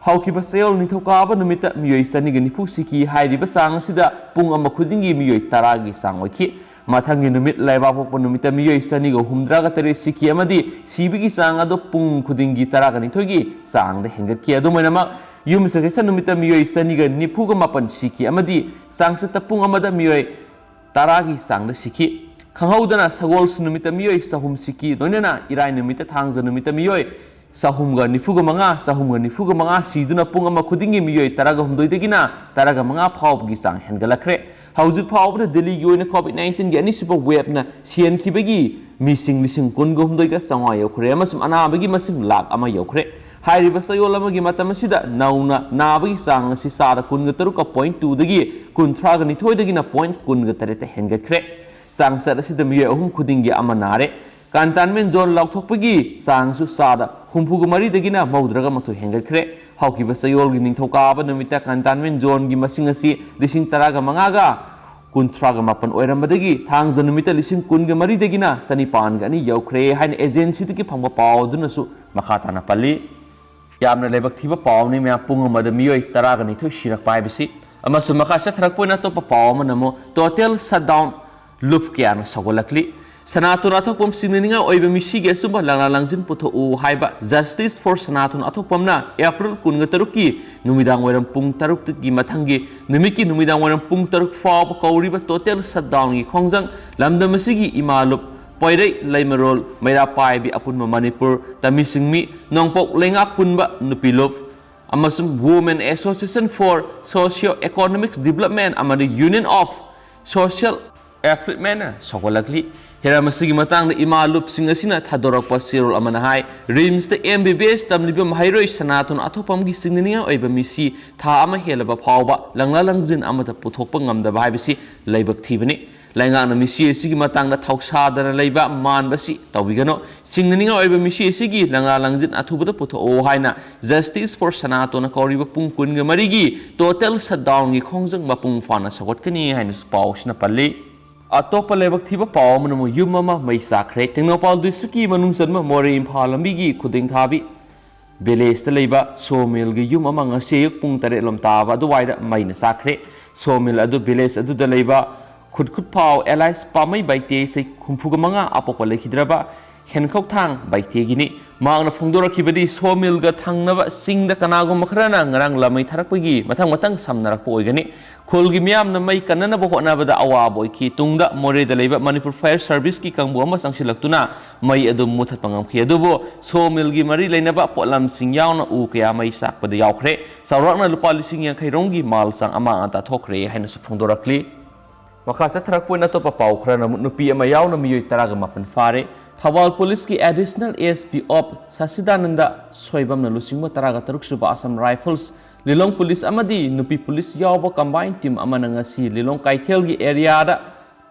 ꯍꯧꯈꯤꯕ ꯆꯌꯣꯜ ꯅꯤꯡꯊꯧꯀꯥꯕ ꯅꯨꯃꯤꯠꯇ ꯃꯤꯑꯣꯏ ꯆꯅꯤꯒ ꯅꯤꯐꯨ ꯁꯤꯈꯤ꯫ ꯍꯥꯏꯔꯤꯕ ꯆꯥꯡ ꯑꯁꯤꯗ ꯄꯨꯡ ꯑꯃ ꯈꯨꯗꯤꯡꯒꯤ ꯃꯤꯑꯣꯏ ꯇꯔꯥꯒꯤ ꯆꯥꯡ ꯑꯣꯏꯈꯤ꯫ ꯃꯊꯪꯒꯤ ꯅꯨꯃꯤꯠ ꯂꯩꯕꯥꯛꯄꯣꯛꯄ ꯅꯨꯃꯤꯠꯇ ꯃꯤꯑꯣꯏ ꯆꯅꯤꯒ ꯍꯨꯝꯗ꯭ꯔꯥꯒ ꯇꯔꯦꯠ ꯁꯤꯈꯤ ꯑꯃꯗꯤ ꯁꯤꯕꯒꯤ ꯆꯥꯡ ꯑꯗꯨ ꯄꯨꯡ ꯈꯨꯗꯤꯡꯒꯤ ꯇꯔꯥꯒ ꯅꯤꯊꯣꯏꯒꯤ ꯆꯥꯡꯗ ꯍꯦꯟꯒꯠꯈꯤ꯫ ꯑꯗꯨꯝ ꯑꯣꯏꯅꯃꯛ, ꯌꯨꯝꯁꯀꯩꯁ ꯅꯨꯃꯤꯠꯇ ꯃꯤꯑꯣꯏ ꯆꯅꯤꯒ ꯅꯤꯐꯨꯒ ꯃꯥꯄꯟ ꯁꯤꯈꯤ ꯑꯃꯗꯤ ꯆꯥꯡꯆꯠꯇ ꯄꯨꯡ ꯑꯃꯗ ꯃꯤꯑꯣꯏ ꯇꯔꯥꯒꯤ ꯆꯥꯡꯗ ꯁꯤꯈꯤ꯫ ꯈꯪꯍꯧꯗꯅ ꯁꯒꯣꯜꯁꯦꯟ ꯅꯨꯃꯤꯠꯇ ꯃꯤꯑꯣꯏ ꯆꯍꯨꯝ ꯁꯤꯈꯤ꯫ ꯂꯣꯏꯅꯅ ꯏꯔꯥꯏ ꯅꯨꯃꯤꯠꯇ, ꯊꯥꯡꯖ ꯅꯨꯃꯤꯠꯇ ꯃꯤꯑꯣꯏ ꯆꯍꯨꯝꯒ ꯅꯤꯐꯨꯒ ꯃꯉꯥ, ꯆꯍꯨꯝꯒ ꯅꯤꯐꯨꯒ ꯃꯉꯥ ꯁꯤꯗꯨꯅ ꯄꯨꯡ ꯑꯃ ꯈꯨꯗꯤꯡꯒꯤ ꯃꯤꯑꯣꯏ ꯇꯔꯥꯒ ꯍꯨꯝꯗꯣꯏꯗꯒꯤꯅ ꯇꯔꯥꯒ ꯃꯉꯥ ꯐꯥꯎꯕꯒꯤ ꯆꯥꯡ ꯍꯦꯟꯒꯠꯂꯛꯈ꯭ꯔꯦ꯫ ꯍꯧꯖꯤꯛ ꯐꯥꯎꯕꯗ ꯗꯦꯜꯂꯤꯒꯤ ꯑꯣꯏꯅ COVID nineteenꯒꯤ ꯑꯅꯤꯁꯨꯕ waveꯅ ꯁꯤꯍꯟꯈꯤꯕꯒꯤ ꯃꯤꯁꯤꯡ ꯂꯤꯁꯤꯡ ꯀꯨꯟꯒ ꯍꯨꯝꯗꯣꯏꯒ ꯆꯥꯝꯃꯉꯥ ꯌꯧꯈ꯭ꯔꯦ ꯑꯃꯁꯨꯡ ꯑꯅꯥꯕꯒꯤ ꯃꯁꯤꯡ ꯂꯥꯈ ꯑꯃ ꯌꯧꯈ꯭ꯔꯦ꯫ ꯍꯥꯏꯔꯤꯕ ꯆꯌꯣꯜ ꯑꯃꯒꯤ ꯃꯇꯝ ꯑꯁꯤꯗ ꯅꯧꯅ ꯅꯥꯕꯒꯤ ꯆꯥꯡ ꯑꯁꯤ ꯆꯥꯗ ꯀꯨꯟꯒ ꯇꯔꯨꯛꯀ ꯄꯣꯏꯟ ꯇꯨꯗꯒꯤ ꯀꯨꯟꯊ꯭ꯔꯥꯒ ꯅꯤꯊꯣꯏꯗꯒꯤꯅ ꯄꯣꯏꯟ ꯀꯨꯟꯒ ꯇꯔꯦꯠꯇ ꯍꯦꯟꯒꯠꯈ꯭ꯔꯦ꯫ ꯆꯥꯡꯆꯠ ꯑꯁꯤꯗ ꯃꯤꯑꯣꯏ ꯑꯍꯨꯝ ꯈꯨꯗꯤꯡꯒꯤ ꯑꯃ ꯅꯥꯔꯦ꯫ ꯀꯟꯇꯦꯟꯃꯦꯟ ꯖꯣꯟ ꯂꯥꯎꯊꯣꯛꯄꯒꯤ ꯆꯥꯡꯁꯨ ꯆꯥꯗ ꯍꯨꯝꯐꯨꯒ ꯃꯔꯤꯗꯒꯤꯅ ꯃꯧꯗ꯭ꯔꯥꯒ ꯃꯥꯊꯣꯏ ꯍꯦꯟꯒꯠꯈ꯭ꯔꯦ꯫ ꯍꯧꯈꯤꯕ ꯆꯌꯣꯜꯒꯤ ꯅꯤꯡꯊꯧꯀꯥꯕ ꯅꯨꯃꯤꯠꯇ ꯀꯟꯇꯦꯟꯃꯦꯟ ꯖꯣꯟꯒꯤ ꯃꯁꯤꯡ ꯑꯁꯤ ꯂꯤꯁꯤꯡ ꯇꯔꯥꯒ ꯃꯉꯥꯒ ꯀꯨꯟꯊ꯭ꯔꯥꯒ ꯃꯥꯄꯟ ꯑꯣꯏꯔꯝꯕꯗꯒꯤ ꯊꯥꯡꯖ ꯅꯨꯃꯤꯠꯇ ꯂꯤꯁꯤꯡ ꯀꯨꯟꯒ ꯃꯔꯤꯗꯒꯤꯅ ꯆꯅꯤꯄꯥꯟꯒ ꯑꯅꯤ ꯌꯧꯈ꯭ꯔꯦ ꯍꯥꯏꯅ ꯑꯦꯖꯦꯟꯁꯤꯗꯒꯤ ꯐꯪꯕ ꯄꯥꯎ ꯑꯗꯨꯅꯁꯨ ꯃꯈꯥ ꯇꯥꯅ ꯄꯜꯂꯤ꯫ ꯌꯥꯝꯅ ꯂꯥꯏꯕꯛ ꯊꯤꯕ ꯄꯥꯎꯅꯤ ꯃꯌꯥꯝ, ꯄꯨꯡ ꯑꯃꯗ ꯃꯤꯑꯣꯏ ꯇꯔꯥꯒ ꯅꯤꯊꯣꯏ ꯁꯤꯔꯛꯄ ꯍꯥꯏꯕꯁꯤ꯫ ꯑꯃꯁꯨꯡ ꯃꯈꯥ ꯆꯠꯊꯔꯛꯄ ꯑꯣꯏꯅ ꯑꯇꯣꯞꯄ ꯄꯥꯎ ꯑꯃꯅ ꯑꯃꯨꯛ ꯇꯣꯇꯦꯜ ꯁꯠꯗꯥꯎꯟ ꯂꯨꯞ ꯀꯌꯥꯅ ꯁꯧꯒꯠꯂꯛꯂꯤ꯫ ꯁꯅꯥꯇꯣꯟ ꯑꯊꯣꯛꯄꯝ ꯁꯤꯡꯅꯅꯤꯡꯉꯥꯏ ꯑꯣꯏꯕ ꯃꯤꯁꯤꯒꯤ ꯑꯆꯨꯝꯕ ꯂꯪꯂꯥ ꯂꯪꯖꯤꯟ ꯄꯨꯊꯣꯛꯎ ꯍꯥꯏꯕ ꯖꯁꯇꯤꯁ ꯐꯣꯔ ꯁꯅꯥꯇꯣꯟ ꯑꯊꯣꯛꯄꯝꯅ ꯑꯦꯄ꯭ꯔꯤꯜ ꯀꯨꯟꯒ ꯇꯔꯨꯛꯀꯤ ꯅꯨꯃꯤꯗꯥꯡ ꯋꯥꯏꯔꯝ ꯄꯨꯡ ꯇꯔꯨꯛꯇꯒꯤ ꯃꯊꯪꯒꯤ ꯅꯨꯃꯤꯠꯀꯤ ꯅꯨꯃꯤꯗꯥꯡ ꯋꯥꯏꯔꯝ ꯄꯨꯡ ꯇꯔꯨꯛ ꯐꯥꯎꯕ ꯀꯧꯔꯤꯕ ꯇꯣꯇꯦꯜ ꯁꯠꯗꯥꯎꯟꯒꯤ ꯈꯣꯡꯖꯪ ꯂꯝꯗꯝ ꯑꯁꯤꯒꯤ ꯏꯃꯥ ꯂꯨꯞ ꯄꯣꯏꯔꯩ ꯂꯩꯃꯔꯣꯜ ꯃꯩꯔꯥ ꯄꯥꯏꯕꯤ ꯑꯄꯨꯟꯕ ꯃꯅꯤꯄꯨꯔ ꯇꯃꯤ ꯁꯤꯡꯃꯤ ꯅꯣꯡꯄꯣꯛ ꯂꯩꯉꯥꯛ ꯄꯨꯟꯕ ꯅꯨꯄꯤ ꯂꯨꯞ ꯑꯃꯁꯨꯡ Women Association for Socio Economic Development ꯑꯃꯗꯤ Union of Social Upliftment ꯁꯧꯒꯠꯂꯛꯂꯤ꯫ ꯍꯤꯔꯝ ꯑꯁꯤꯒꯤ ꯃꯇꯥꯡꯗ ꯏꯃꯥ ꯂꯨꯞꯁꯤꯡ ꯑꯁꯤꯅ ꯊꯥꯗꯣꯔꯛꯄ ꯆꯦꯔꯣꯜ ꯑꯃꯅ ꯍꯥꯏ, ꯔꯤꯝꯁꯇ ꯑꯦꯝ ꯕꯤ ꯕꯤ ꯑꯦꯁ ꯇꯝꯂꯤꯕ ꯃꯍꯩꯔꯣꯏ ꯁꯅꯥꯇꯣꯟ ꯑꯊꯣꯛꯄꯝꯒꯤ ꯁꯤꯡꯅꯅꯤꯡꯉꯥꯏ ꯑꯣꯏꯕ ꯃꯤꯁꯤ ꯊꯥ ꯑꯃ ꯍꯦꯜꯂꯕ ꯐꯥꯎꯕ ꯂꯪꯂꯥ ꯂꯪꯖꯤꯟ ꯑꯃꯠꯇ ꯄꯨꯊꯣꯛꯄ ꯉꯝꯗꯕ ꯍꯥꯏꯕꯁꯤ ꯂꯥꯏꯕꯛ ꯊꯤꯕꯅꯤ꯫ ꯂꯩꯉꯥꯛꯅ ꯃꯤꯁꯤ ꯑꯁꯤꯒꯤ ꯃꯇꯥꯡꯗ ꯊꯧꯁꯥꯗꯅ ꯂꯩꯕ ꯃꯥꯟꯕꯁꯤ ꯇꯧꯕꯤꯒꯅꯨ꯫ ꯁꯤꯡꯅꯅꯤꯡꯉꯥꯏ ꯑꯣꯏꯕ ꯃꯤꯁꯤ ꯑꯁꯤꯒꯤ ꯂꯪꯂꯥ ꯂꯪꯖꯤꯟ ꯑꯊꯨꯕꯗ ꯄꯨꯊꯣꯛꯑꯣ ꯍꯥꯏꯅ ꯖꯁꯇꯤꯁ ꯐꯣꯔ ꯁꯅꯥꯇꯣꯟꯅ ꯀꯧꯔꯤꯕ ꯄꯨꯡ ꯀꯨꯟꯒ ꯃꯔꯤꯒꯤ ꯇꯣꯇꯦꯜ ꯁꯠꯗꯥꯎꯟꯒꯤ ꯈꯣꯡꯖꯪ ꯃꯄꯨꯡ ꯐꯥꯅ ꯁꯧꯒꯠꯀꯅꯤ ꯍꯥꯏꯅꯁꯨ ꯄꯥꯎꯁꯤꯅ ꯄꯜꯂꯤ꯫ ꯑꯇꯣꯞꯄ ꯂꯥꯏꯕꯛ ꯊꯤꯕ ꯄꯥꯎ ꯑꯃꯅ ꯑꯃꯨꯛ ꯌꯨꯝ ꯑꯃ ꯃꯩ ꯆꯥꯛꯈ꯭ꯔꯦ꯫ ꯇꯦꯡꯅꯧꯄꯥꯜ ꯗꯤꯁꯇ꯭ꯔꯤꯛꯀꯤ ꯃꯅꯨꯡ ꯆꯟꯕ ꯃꯣꯔꯦ ꯏꯝꯐꯥꯜ ꯂꯝꯕꯤꯒꯤ ꯈꯨꯗꯤꯡꯊꯥꯕꯤ ꯚꯤꯂꯦꯖꯇ ꯂꯩꯕ ꯁꯣ ꯃꯤꯜꯒꯤ ꯌꯨꯝ ꯑꯃ ꯉꯁꯤ ꯑꯌꯨꯛ ꯄꯨꯡ ꯇꯔꯦꯠ ꯂꯣꯝ ꯇꯥꯕ ꯑꯗꯨꯋꯥꯏꯗ ꯃꯩꯅ ꯆꯥꯛꯈ꯭ꯔꯦ꯫ ꯁꯣ ꯃꯤꯜ ꯑꯗꯨ ꯚꯤꯂꯦꯖ ꯑꯗꯨꯗ ꯂꯩꯕ ꯈꯨꯠꯈꯨꯠ ꯐꯥꯎ ꯑꯦꯂꯥꯏꯁ ꯄꯥꯃꯩ ꯕꯥꯏꯇꯦ, ꯆꯍꯤ ꯍꯨꯝꯐꯨꯒ ꯃꯉꯥ, ꯑꯄꯣꯛꯄ ꯂꯩꯈꯤꯗ꯭ꯔꯕ ꯍꯦꯟꯈꯧꯊꯥꯡ ꯕꯥꯏꯇꯦꯒꯤꯅꯤ꯫ ꯃꯍꯥꯛꯅ ꯐꯣꯡꯗꯣꯔꯛꯈꯤꯕꯗꯤ ꯁꯣ ꯃꯤꯜꯒ ꯊꯪꯅꯕ ꯆꯤꯡꯗ ꯀꯅꯥꯒꯨꯝꯕ ꯈꯔꯅ ꯉꯔꯥꯡ ꯂꯥꯃꯩ ꯊꯥꯔꯛꯄꯒꯤ ꯃꯊꯪ ꯃꯊꯪ ꯁꯝꯅꯔꯛꯄ ꯑꯣꯏꯒꯅꯤ꯫ ꯈꯨꯜꯒꯤ ꯃꯤꯌꯥꯝꯅ ꯃꯩ ꯀꯟꯅꯅꯕ ꯍꯣꯠꯅꯕꯗ ꯑꯋꯥꯕ ꯑꯣꯏꯈꯤ꯫ ꯇꯨꯡꯗ ꯃꯣꯔꯦꯗ ꯂꯩꯕ ꯃꯅꯤꯄꯨꯔ ꯐꯥꯌꯔ ꯁꯔꯚꯤꯁꯀꯤ ꯀꯥꯡꯕꯨ ꯑꯃ ꯆꯪꯁꯤꯜꯂꯛꯇꯨꯅ ꯃꯩ ꯑꯗꯨ ꯃꯨꯊꯠꯄ ꯉꯝꯈꯤ꯫ ꯑꯗꯨꯕꯨ ꯁꯣ ꯃꯤꯜꯒꯤ ꯃꯔꯤ ꯂꯩꯅꯕ ꯄꯣꯠꯂꯝꯁꯤꯡ ꯌꯥꯎꯅ ꯎ ꯀꯌꯥ ꯃꯩ ꯆꯥꯛꯄꯗ ꯌꯥꯎꯈ꯭ꯔꯦ꯫ ꯆꯥꯎꯔꯥꯛꯅ ꯂꯨꯄꯥ ꯂꯤꯁꯤꯡ ꯌꯥꯡꯈꯩ ꯔꯣꯝꯒꯤ ꯃꯥꯜ ꯆꯥꯡ ꯑꯃꯥꯡ ꯑꯇꯥ ꯊꯣꯛꯈ꯭ꯔꯦ ꯍꯥꯏꯅꯁꯨ ꯐꯣꯡꯗꯣꯔꯛꯂꯤ꯫ ꯃꯈꯥ ꯆꯠꯊꯔꯛꯄ ꯑꯣꯏꯅ ꯑꯇꯣꯞꯄ ꯄꯥꯎ ꯈꯔꯅ ꯑꯃꯨꯛ ꯅꯨꯄꯤ ꯑꯃ ꯌꯥꯎꯅ ꯃꯤꯑꯣꯏ ꯇꯔꯥꯒ ꯃꯥꯄꯟ ꯐꯥꯔꯦ꯫ ꯊꯧꯕꯥꯜ ꯄꯨꯂꯤꯁꯀꯤ additional A S P of ꯁꯁꯤꯗꯥꯅꯟꯗ ꯁꯣꯏꯕꯝꯅ ꯂꯨꯆꯤꯡꯕ ꯇꯔꯥꯒ ꯇꯔꯨꯛ ꯁꯨꯕ ꯑꯁꯥꯝ ꯔꯥꯏꯐꯜꯁ, ꯂꯤꯂꯣꯡ ꯄꯨꯂꯤꯁ ꯑꯃꯗꯤ ꯅꯨꯄꯤ ꯄꯨꯂꯤꯁ ꯌꯥꯎꯕ ꯀꯝꯕꯥꯏꯟ ꯇꯤꯝ ꯑꯃꯅ ꯉꯁꯤ ꯂꯤꯂꯣꯡ ꯀꯩꯊꯦꯜꯒꯤ ꯑꯦꯔꯤꯌꯥꯗ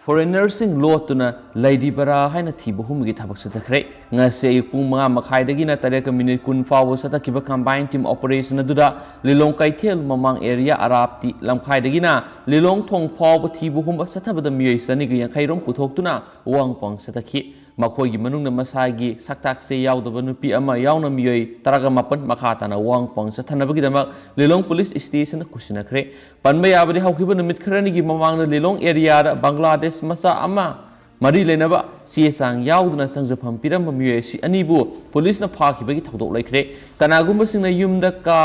ꯐꯣꯔꯦꯅꯔꯁꯤꯡ ꯂꯣꯠꯇꯨꯅ ꯂꯩꯔꯤꯕꯔꯥ ꯍꯥꯏꯅ ꯊꯤꯕ ꯍꯨꯝꯕꯒꯤ ꯊꯕꯛ ꯆꯠꯊꯈ꯭ꯔꯦ꯫ ꯉꯁꯤ ꯑꯌꯨꯛ ꯄꯨꯡ ꯃꯉꯥ ꯃꯈꯥꯏꯗꯒꯤꯅ ꯇꯔꯦꯠꯀ ꯃꯤꯅꯤꯠ ꯀꯨꯟ ꯐꯥꯎꯕ ꯆꯠꯊꯈꯤꯕ ꯀꯝꯕꯥꯏꯟ ꯇꯤꯝ ꯑꯣꯄꯔꯦꯁꯟ ꯑꯗꯨꯗ ꯂꯤꯂꯣꯡ ꯀꯩꯊꯦꯜ ꯃꯃꯥꯡ ꯑꯦꯔꯤꯌꯥ ꯑꯔꯥꯞꯇꯤ ꯂꯝꯈꯥꯏꯗꯒꯤꯅ ꯂꯤꯂꯣꯡ ꯊꯣꯡ ꯐꯥꯎꯕ ꯊꯤꯕ ꯍꯨꯝꯕ ꯆꯠꯊꯕꯗ ꯃꯤꯑꯣꯏ ꯆꯅꯤꯒ ꯌꯥꯡꯈꯩ ꯔꯣꯝ ꯄꯨꯊꯣꯛꯇꯨꯅ ꯋꯥꯍꯪ ꯄꯥꯎꯍꯪ ꯆꯠꯊꯈꯤ꯫ ꯃꯈꯣꯏꯒꯤ ꯃꯅꯨꯡꯗ ꯃꯁꯥꯒꯤ ꯁꯛꯇꯥꯛꯁꯦ ꯌꯥꯎꯗꯕ ꯅꯨꯄꯤ ꯑꯃ ꯌꯥꯎꯅ ꯃꯤꯑꯣꯏ ꯇꯔꯥꯒ ꯃꯥꯄꯟ ꯃꯈꯥ ꯇꯥꯅ ꯋꯥꯍꯪ ꯄꯥꯎꯍꯪ ꯆꯠꯊꯅꯕꯒꯤꯗꯃꯛ ꯂꯤꯂꯣꯡ ꯄꯨꯂꯤꯁ ꯁ꯭ꯇꯦꯁꯟꯗ ꯈꯨꯠꯁꯤꯟꯅꯈ꯭ꯔꯦ꯫ ꯄꯟꯕ ꯌꯥꯕꯗꯤ, ꯍꯧꯈꯤꯕ ꯅꯨꯃꯤꯠ ꯈꯔꯅꯤꯒꯤ ꯃꯃꯥꯡꯗ ꯂꯤꯂꯣꯡ ꯑꯦꯔꯤꯌꯥꯗ ꯕꯪꯒ꯭ꯂꯥꯗꯦꯁ ꯃꯆꯥ ꯑꯃ ꯃꯔꯤ ꯂꯩꯅꯕ ꯆꯦ ꯆꯥꯡ ꯌꯥꯎꯗꯅ ꯆꯪꯖꯐꯝ ꯄꯤꯔꯝꯕ ꯃꯤꯑꯣꯏ ꯑꯁꯤ ꯑꯅꯤꯕꯨ ꯄꯨꯂꯤꯁꯅ ꯐꯥꯈꯤꯕꯒꯤ ꯊꯧꯗꯣꯛ ꯂꯩꯈ꯭ꯔꯦ꯫ ꯀꯅꯥꯒꯨꯝꯕꯁꯤꯡꯅ ꯌꯨꯝꯗ ꯀꯥ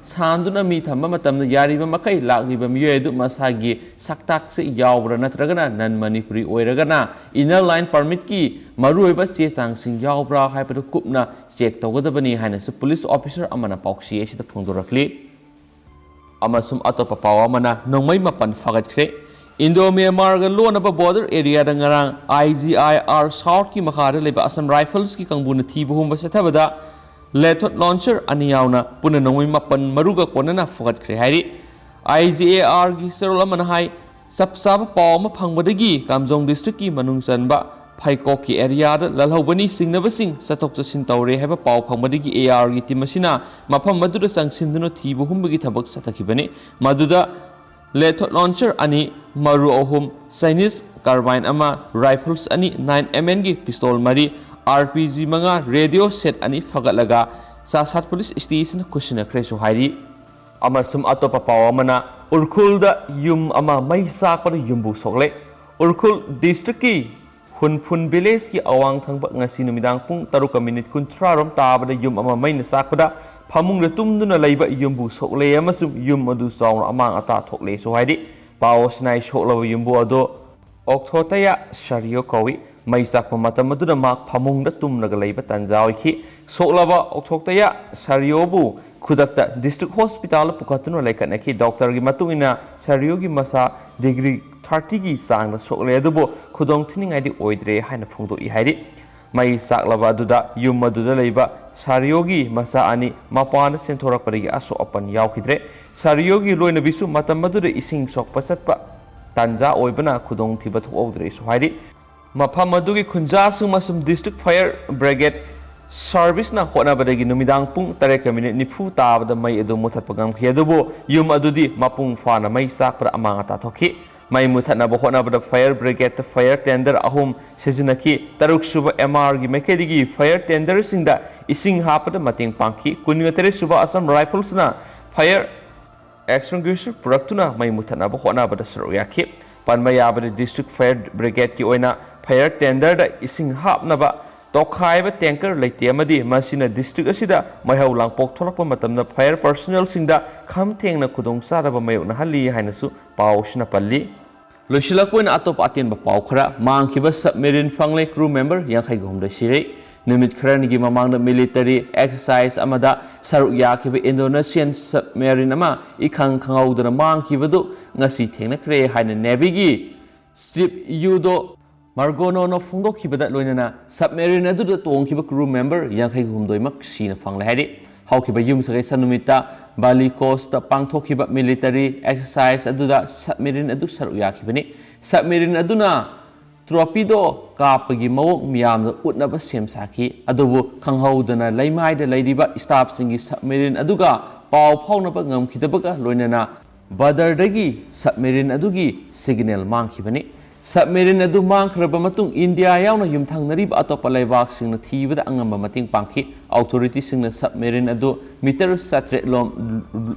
ꯁꯥꯟꯗꯨꯅ ꯃꯤ ꯊꯝꯕ ꯃꯇꯝꯗ ꯌꯥꯔꯤꯕ ꯃꯈꯩ ꯂꯥꯛꯂꯤꯕ ꯃꯤꯑꯣꯏ ꯑꯗꯨ ꯃꯁꯥꯒꯤ ꯁꯛꯇꯥꯛꯁꯦ ꯌꯥꯎꯕ꯭ꯔꯥ ꯅꯠꯇ꯭ꯔꯒꯅ ꯅꯟ ꯃꯅꯤꯄꯨꯔꯤ ꯑꯣꯏꯔꯒꯅ ꯏꯅꯔ ꯂꯥꯏꯟ ꯄꯔꯃꯤꯠꯀꯤ ꯃꯔꯨꯑꯣꯏꯕ ꯆꯦ ꯆꯥꯡꯁꯤꯡ ꯌꯥꯎꯕ꯭ꯔꯥ ꯍꯥꯏꯕꯗꯨ ꯀꯨꯞꯅ ꯆꯦꯛ ꯇꯧꯒꯗꯕꯅꯤ ꯍꯥꯏꯅꯁꯨ ꯄꯨꯂꯤꯁ ꯑꯣꯐꯤꯁꯔ ꯑꯃꯅ ꯄꯥꯎꯆꯦ ꯑꯁꯤꯗ ꯐꯣꯡꯗꯣꯔꯛꯂꯤ꯫ ꯑꯃꯁꯨꯡ ꯑꯇꯣꯞꯄ ꯄꯥꯎ ꯑꯃꯅ ꯅꯣꯡꯃꯩ ꯃꯥꯄꯟ ꯐꯥꯒꯠꯈ꯭ꯔꯦ꯫ ꯏꯟꯗꯣ ꯃ꯭ꯌꯥꯟꯃꯥꯔꯒ ꯂꯣꯟꯅꯕ ꯕꯣꯔꯗꯔ ꯑꯦꯔꯤꯌꯥꯗ ꯉꯔꯥꯡ ꯑꯥꯏ ꯖꯤ ꯑꯥꯏ ꯑꯥꯔ ꯁꯥꯎꯠꯀꯤ ꯃꯈꯥꯗ ꯂꯩꯕ ꯑꯁꯥꯝ ꯔꯥꯏꯐꯜꯁꯀꯤ ꯀꯥꯡꯕꯨꯅ ꯊꯤꯕ ꯍꯨꯝꯕ ꯆꯠꯊꯕꯗ ꯂꯦꯊꯣꯠ ꯂꯣꯟꯆꯔ ꯑꯅꯤ ꯌꯥꯎꯅ ꯄꯨꯟꯅ ꯅꯣꯡꯃꯩ ꯃꯥꯄꯟ ꯃꯔꯨꯒ ꯀꯣꯟꯅꯅ ꯐꯥꯒꯠꯈ꯭ꯔꯦ ꯍꯥꯏꯔꯤ꯫ ꯑꯥꯏ ꯖꯤ ꯑꯥꯏ ꯑꯥꯔꯒꯤ ꯆꯦꯔꯣꯜ ꯑꯃꯅ ꯍꯥꯏ, ꯆꯞ ꯆꯥꯕ ꯄꯥꯎ ꯑꯃ ꯐꯪꯕꯗꯒꯤ ꯀꯥꯝꯖꯣꯡ ꯗꯤꯁꯇ꯭ꯔꯤꯛꯀꯤ ꯃꯅꯨꯡ ꯆꯟꯕ ꯐꯩꯀꯣꯛꯀꯤ ꯑꯦꯔꯤꯌꯥꯗ ꯂꯜꯍꯧꯕꯅꯤ꯫ ꯆꯤꯡꯅꯕꯁꯤꯡ ꯆꯠꯊꯣꯛ ꯆꯠꯁꯤꯟ ꯇꯧꯔꯦ ꯍꯥꯏꯕ ꯄꯥꯎ ꯐꯪꯕꯗꯒꯤ ꯑꯦ ꯑꯥꯔꯒꯤ ꯇꯤꯝ ꯑꯁꯤꯅ ꯃꯐꯝ ꯑꯗꯨꯗ ꯆꯪꯁꯤꯟꯗꯨꯅ ꯊꯤꯕ ꯍꯨꯝꯕꯒꯤ ꯊꯕꯛ ꯆꯠꯊꯈꯤꯕꯅꯤ꯫ ꯃꯗꯨꯗ ꯂꯦꯊꯣꯠ ꯂꯣꯟꯆꯔ ꯑꯅꯤ, ꯃꯔꯨ ꯑꯍꯨꯝ, ꯆꯥꯏꯅꯤꯁ ꯀꯥꯔꯕꯥꯏꯟ ꯑꯃ, ꯔꯥꯏꯐꯜꯁ ꯑꯅꯤ, ꯅꯥꯏꯟ ꯑꯦꯝ ꯑꯦꯟꯒꯤ ꯄꯤꯁꯇꯣꯜ ꯃꯔꯤ, ꯑꯥꯔ ꯄꯤ ꯖꯤ ꯃꯉꯥ, ꯔꯦꯗꯤꯑꯣ ꯁꯦꯠ ꯑꯅꯤ ꯐꯒꯠꯂꯒ ꯆꯥꯁꯥꯠ ꯄꯨꯂꯤꯁ ꯁ꯭ꯇꯦꯁꯟꯗ ꯈꯨꯠꯁꯤꯟꯅꯈ꯭ꯔꯦꯁꯨ ꯍꯥꯏꯔꯤ꯫ ꯑꯃꯁꯨꯡ ꯑꯇꯣꯞꯄ ꯄꯥꯎ ꯑꯃꯅ, ꯎꯔꯈꯨꯜꯗ ꯌꯨꯝ ꯑꯃ ꯃꯩ ꯆꯥꯛꯄꯗ ꯌꯨꯝꯕꯨ ꯁꯣꯛꯂꯦ꯫ ꯎꯔꯈꯨꯜ ꯗꯤꯁꯇ꯭ꯔꯤꯛꯀꯤ ꯍꯨꯟꯐꯨꯟ ꯚꯤꯂꯦꯖꯀꯤ ꯑꯋꯥꯡ ꯊꯪꯕ ꯉꯁꯤ ꯅꯨꯃꯤꯗꯥꯡ ꯄꯨꯡ ꯇꯔꯨꯛꯀ ꯃꯤꯅꯤꯠ ꯀꯨꯟꯊ꯭ꯔꯥ ꯔꯣꯝ ꯇꯥꯕꯗ ꯌꯨꯝ ꯑꯃ ꯃꯩꯅ ꯆꯥꯛꯄꯗ ꯐꯃꯨꯡꯗ ꯇꯨꯝꯗꯨꯅ ꯂꯩꯕ ꯌꯨꯝꯕꯨ ꯁꯣꯛꯂꯦ ꯑꯃꯁꯨꯡ ꯌꯨꯝ ꯑꯗꯨ ꯆꯥꯎꯅ ꯑꯃꯥꯡ ꯑꯇꯥ ꯊꯣꯛꯂꯦꯁꯨ ꯍꯥꯏꯔꯤ꯫ ꯄꯥꯎ ꯑꯁꯤꯅ ꯁꯣꯛꯂꯕ ꯌꯨꯝꯕꯨ ꯑꯗꯨ ꯑꯣꯛꯊꯣꯇꯌꯥ ꯁꯥꯔꯤꯌꯣ ꯀꯧꯏ꯫ ꯃꯩ ꯆꯥꯛꯄ ꯃꯇꯝ ꯑꯗꯨꯗ ꯃꯍꯥꯛ ꯐꯃꯨꯡꯗ ꯇꯨꯝꯂꯒ ꯂꯩꯕ ꯇꯥꯟꯖꯥ ꯑꯣꯏꯈꯤ꯫ ꯁꯣꯛꯂꯕ ꯑꯣꯛꯊꯣꯇꯌꯥ ꯁꯥꯔꯤꯌꯣꯕꯨ ꯈꯨꯗꯛꯇ ꯗꯤꯁꯇ꯭ꯔꯤꯛ ꯍꯣꯁꯄꯤꯇꯥꯜꯗ ꯄꯨꯈꯠꯇꯨꯅ ꯂꯩꯈꯠꯅꯈꯤ꯫ ꯗꯣꯛꯇꯔꯒꯤ ꯃꯇꯨꯡ ꯏꯟꯅ ꯁꯥꯔꯤꯌꯣꯒꯤ ꯃꯁꯥ ꯗꯤꯒ꯭ꯔꯤ ꯊꯥꯔꯇꯤꯒꯤ ꯆꯥꯡꯗ ꯁꯣꯛꯂꯦ, ꯑꯗꯨꯕꯨ ꯈꯨꯗꯣꯡ ꯊꯤꯅꯤꯡꯉꯥꯏꯗꯤ ꯑꯣꯏꯗ꯭ꯔꯦ ꯍꯥꯏꯅ ꯐꯣꯡꯗꯣꯛꯏ ꯍꯥꯏꯔꯤ꯫ ꯃꯩ ꯆꯥꯛꯂꯕ ꯑꯗꯨꯗ ꯌꯨꯝ ꯑꯗꯨꯗ ꯂꯩꯕ ꯁꯥꯔꯤꯌꯣꯒꯤ ꯃꯆꯥ ꯑꯅꯤ ꯃꯄꯥꯟꯗ ꯆꯦꯟꯊꯣꯔꯛꯄꯗꯒꯤ ꯑꯁꯣꯛ ꯑꯄꯟ ꯌꯥꯎꯈꯤꯗ꯭ꯔꯦ꯫ ꯁꯥꯔꯤꯌꯣꯒꯤ ꯂꯣꯏꯅꯕꯤꯁꯨ ꯃꯇꯝ ꯑꯗꯨꯗ ꯏꯁꯤꯡ ꯁꯣꯛꯄ ꯆꯠꯄ ꯇꯥꯟꯖꯥ ꯑꯣꯏꯕꯅ ꯈꯨꯗꯣꯡꯊꯤꯕ ꯊꯣꯛꯍꯧꯗ꯭ꯔꯦꯁꯨ ꯍꯥꯏꯔꯤ꯫ ꯃꯐꯝ ꯑꯗꯨꯒꯤ ꯈꯨꯟꯖꯥꯁꯤꯡ ꯑꯃꯁꯨꯡ ꯗꯤꯁꯇ꯭ꯔꯤꯛ ꯐꯥꯌꯔ ꯕ꯭ꯔꯤꯒꯦꯗ ꯁꯥꯔꯚꯤꯁꯅ ꯍꯣꯠꯅꯕꯗꯒꯤ ꯅꯨꯃꯤꯗꯥꯡ ꯄꯨꯡ ꯇꯔꯦꯠꯀ ꯃꯤꯅꯤꯠ ꯅꯤꯐꯨ ꯇꯥꯕꯗ ꯃꯩ ꯑꯗꯨ ꯃꯨꯊꯠꯄ ꯉꯝꯈꯤ, ꯑꯗꯨꯕꯨ ꯌꯨꯝ ꯑꯗꯨꯗꯤ ꯃꯄꯨꯡ ꯐꯥꯅ ꯃꯩ ꯆꯥꯛꯄꯗ ꯑꯃꯥꯡ ꯑꯇꯥ ꯊꯣꯛꯈꯤ꯫ ꯃꯩ ꯃꯨꯊꯠꯅꯕ ꯍꯣꯠꯅꯕꯗ ꯐꯥꯌꯔ ꯕ꯭ꯔꯤꯒꯦꯗꯇ ꯐꯥꯌꯔ ꯇꯦꯟꯗꯔ ꯑꯍꯨꯝ ꯁꯤꯖꯤꯟꯅꯈꯤ꯫ ꯇꯔꯨꯛꯁꯨꯕ ꯑꯦꯝ ꯑꯥꯔꯒꯤ ꯃꯥꯏꯀꯩꯗꯒꯤ ꯐꯥꯌꯔ ꯇꯦꯟꯗꯔꯁꯤꯡꯗ ꯏꯁꯤꯡ ꯍꯥꯞꯄꯗ ꯃꯇꯦꯡ ꯄꯥꯡꯈꯤ꯫ ꯀꯨꯟꯒ ꯇꯔꯦꯠꯁꯨꯕ ꯑꯁꯥꯝ ꯔꯥꯏꯐꯜꯁꯅ ꯐꯥꯌꯔ ꯑꯦꯛꯁꯇꯤꯡꯒ꯭ꯋꯤꯁꯔ ꯄꯨꯔꯛꯇꯨꯅ ꯃꯩ ꯃꯨꯊꯠꯅꯕ ꯍꯣꯠꯅꯕꯗ ꯁꯔꯨꯛ ꯌꯥꯈꯤ꯫ ꯄꯟꯕ ꯌꯥꯕꯗꯤ, ꯗꯤꯁꯇ꯭ꯔꯤꯛ ꯐꯥꯌꯔ ꯕ꯭ꯔꯤꯒꯦꯗꯀꯤ ꯑꯣꯏꯅ ꯐꯥꯌꯔ ꯇꯦꯟꯗꯔꯗ ꯏꯁꯤꯡ ꯍꯥꯞꯅꯕ ꯇꯣꯈꯥꯏꯕ ꯇꯦꯡꯀꯔ ꯂꯩꯇꯦ, ꯑꯃꯗꯤ ꯃꯁꯤꯅ ꯗꯤꯁꯇ꯭ꯔꯤꯛ ꯑꯁꯤꯗ ꯃꯩꯍꯧ ꯂꯥꯡꯄꯣꯛ ꯊꯣꯛꯂꯛꯄ ꯃꯇꯝꯗ ꯐꯥꯌꯔ ꯄꯔꯁꯣꯅꯦꯜꯁꯤꯡꯗ ꯈꯝ ꯊꯦꯡꯅ ꯈꯨꯗꯣꯡꯆꯥꯗꯕ ꯃꯥꯌꯣꯛꯅꯍꯜꯂꯤ ꯍꯥꯏꯅꯁꯨ ꯄꯥꯎꯁꯤꯅ ꯄꯜꯂꯤ꯫ ꯂꯣꯏꯁꯤꯜꯂꯛꯄ ꯑꯣꯏꯅ ꯑꯇꯣꯞꯄ ꯑꯇꯦꯟꯕ ꯄꯥꯎ ꯈꯔ꯫ ꯃꯥꯡꯈꯤꯕ ꯁꯕꯃꯦꯔꯤꯟ ꯐꯪꯂꯦ꯫ ꯀ꯭ꯔꯨ ꯃꯦꯝꯕꯔ ꯌꯥꯡꯈꯩꯒ ꯍꯨꯝꯗꯣꯏ ꯁꯤꯔꯦ꯫ ꯅꯨꯃꯤꯠ ꯈꯔꯅꯤꯒꯤ ꯃꯃꯥꯡꯗ ꯃꯤꯂꯤꯇꯔꯤ ꯑꯦꯛꯁꯔꯁꯥꯏꯖ ꯑꯃꯗ ꯁꯔꯨꯛ ꯌꯥꯈꯤꯕ ꯏꯟꯗꯣꯅꯦꯁꯤꯌꯥꯟ ꯁꯕꯃꯦꯔꯤꯟ ꯑꯃ ꯏꯈꯪ ꯈꯪꯍꯧꯗꯅ ꯃꯥꯡꯈꯤꯕꯗꯨ ꯉꯁꯤ ꯊꯦꯡꯅꯈ꯭ꯔꯦ ꯍꯥꯏꯅ ꯅꯦꯚꯤꯒꯤ ꯆꯤꯐ ꯌꯨꯗꯣ ꯃꯥꯔꯒꯣꯅꯣꯅ ꯐꯣꯡꯗꯣꯛꯈꯤꯕꯗ ꯂꯣꯏꯅꯅ ꯁꯕꯃꯦꯔꯤꯟ ꯑꯗꯨꯗ ꯇꯣꯡꯈꯤꯕ ꯀ꯭ꯔꯨ ꯃꯦꯝꯕꯔ ꯌꯥꯡꯈꯩ ꯍꯨꯝꯗꯣꯏꯃꯛ ꯁꯤꯅ ꯐꯪꯂꯦ ꯍꯥꯏꯔꯤ꯫ ꯍꯧꯈꯤꯕ ꯌꯨꯝꯁꯀꯩꯁ ꯅꯨꯃꯤꯠꯇ ꯕꯥꯂꯤ ꯀꯣꯁꯇ ꯄꯥꯡꯊꯣꯛꯈꯤꯕ ꯃꯤꯂꯤꯇꯔꯤ ꯑꯦꯛꯁꯔꯁꯥꯏꯖ ꯑꯗꯨꯗ ꯁꯕꯃꯦꯔꯤꯟ ꯑꯗꯨ ꯁꯔꯨꯛ ꯌꯥꯈꯤꯕꯅꯤ꯫ ꯁꯕꯃꯦꯔꯤꯟ ꯑꯗꯨꯅ ꯇꯣꯔꯄꯤꯗꯣ ꯀꯥꯞꯄꯒꯤ ꯃꯑꯣꯡ ꯃꯤꯌꯥꯝꯗ ꯎꯠꯅꯕ ꯁꯦꯝ ꯁꯥꯈꯤ꯫ ꯑꯗꯨꯕꯨ ꯈꯪꯍꯧꯗꯅ ꯂꯩꯃꯥꯏꯗ ꯂꯩꯔꯤꯕ ꯁ꯭ꯇꯥꯐꯁꯤꯡꯒꯤ ꯁꯕꯃꯦꯔꯤꯟ ꯑꯗꯨꯒ ꯄꯥꯎ ꯐꯥꯎꯅꯕ ꯉꯝꯈꯤꯗꯕꯒ ꯂꯣꯏꯅꯅ ꯕꯗꯔꯗꯒꯤ ꯁꯕꯃꯦꯔꯤꯟ ꯑꯗꯨꯒꯤ ꯁꯤꯒꯅꯦꯜ ꯃꯥꯡꯈꯤꯕꯅꯤ꯫ ꯁꯕꯃꯦꯔꯤꯟ ꯑꯗꯨ ꯃꯥꯡꯈ꯭ꯔꯕ ꯃꯇꯨꯡ ꯏꯟꯗꯤꯌꯥ ꯌꯥꯎꯅ ꯌꯨꯝꯊꯪꯅꯔꯤꯕ ꯑꯇꯣꯞꯄ ꯂꯩꯕꯥꯛꯁꯤꯡꯅ ꯊꯤꯕꯗ ꯑꯉꯝꯕ ꯃꯇꯦꯡ ꯄꯥꯡꯈꯤ꯫ ꯑꯣꯊꯣꯔꯤꯇꯤꯁꯤꯡꯅ ꯁꯕꯃꯦꯔꯤꯟ ꯑꯗꯨ ꯃꯤꯇꯔ ꯆꯥꯇ꯭ꯔꯦꯠ ꯂꯣꯝ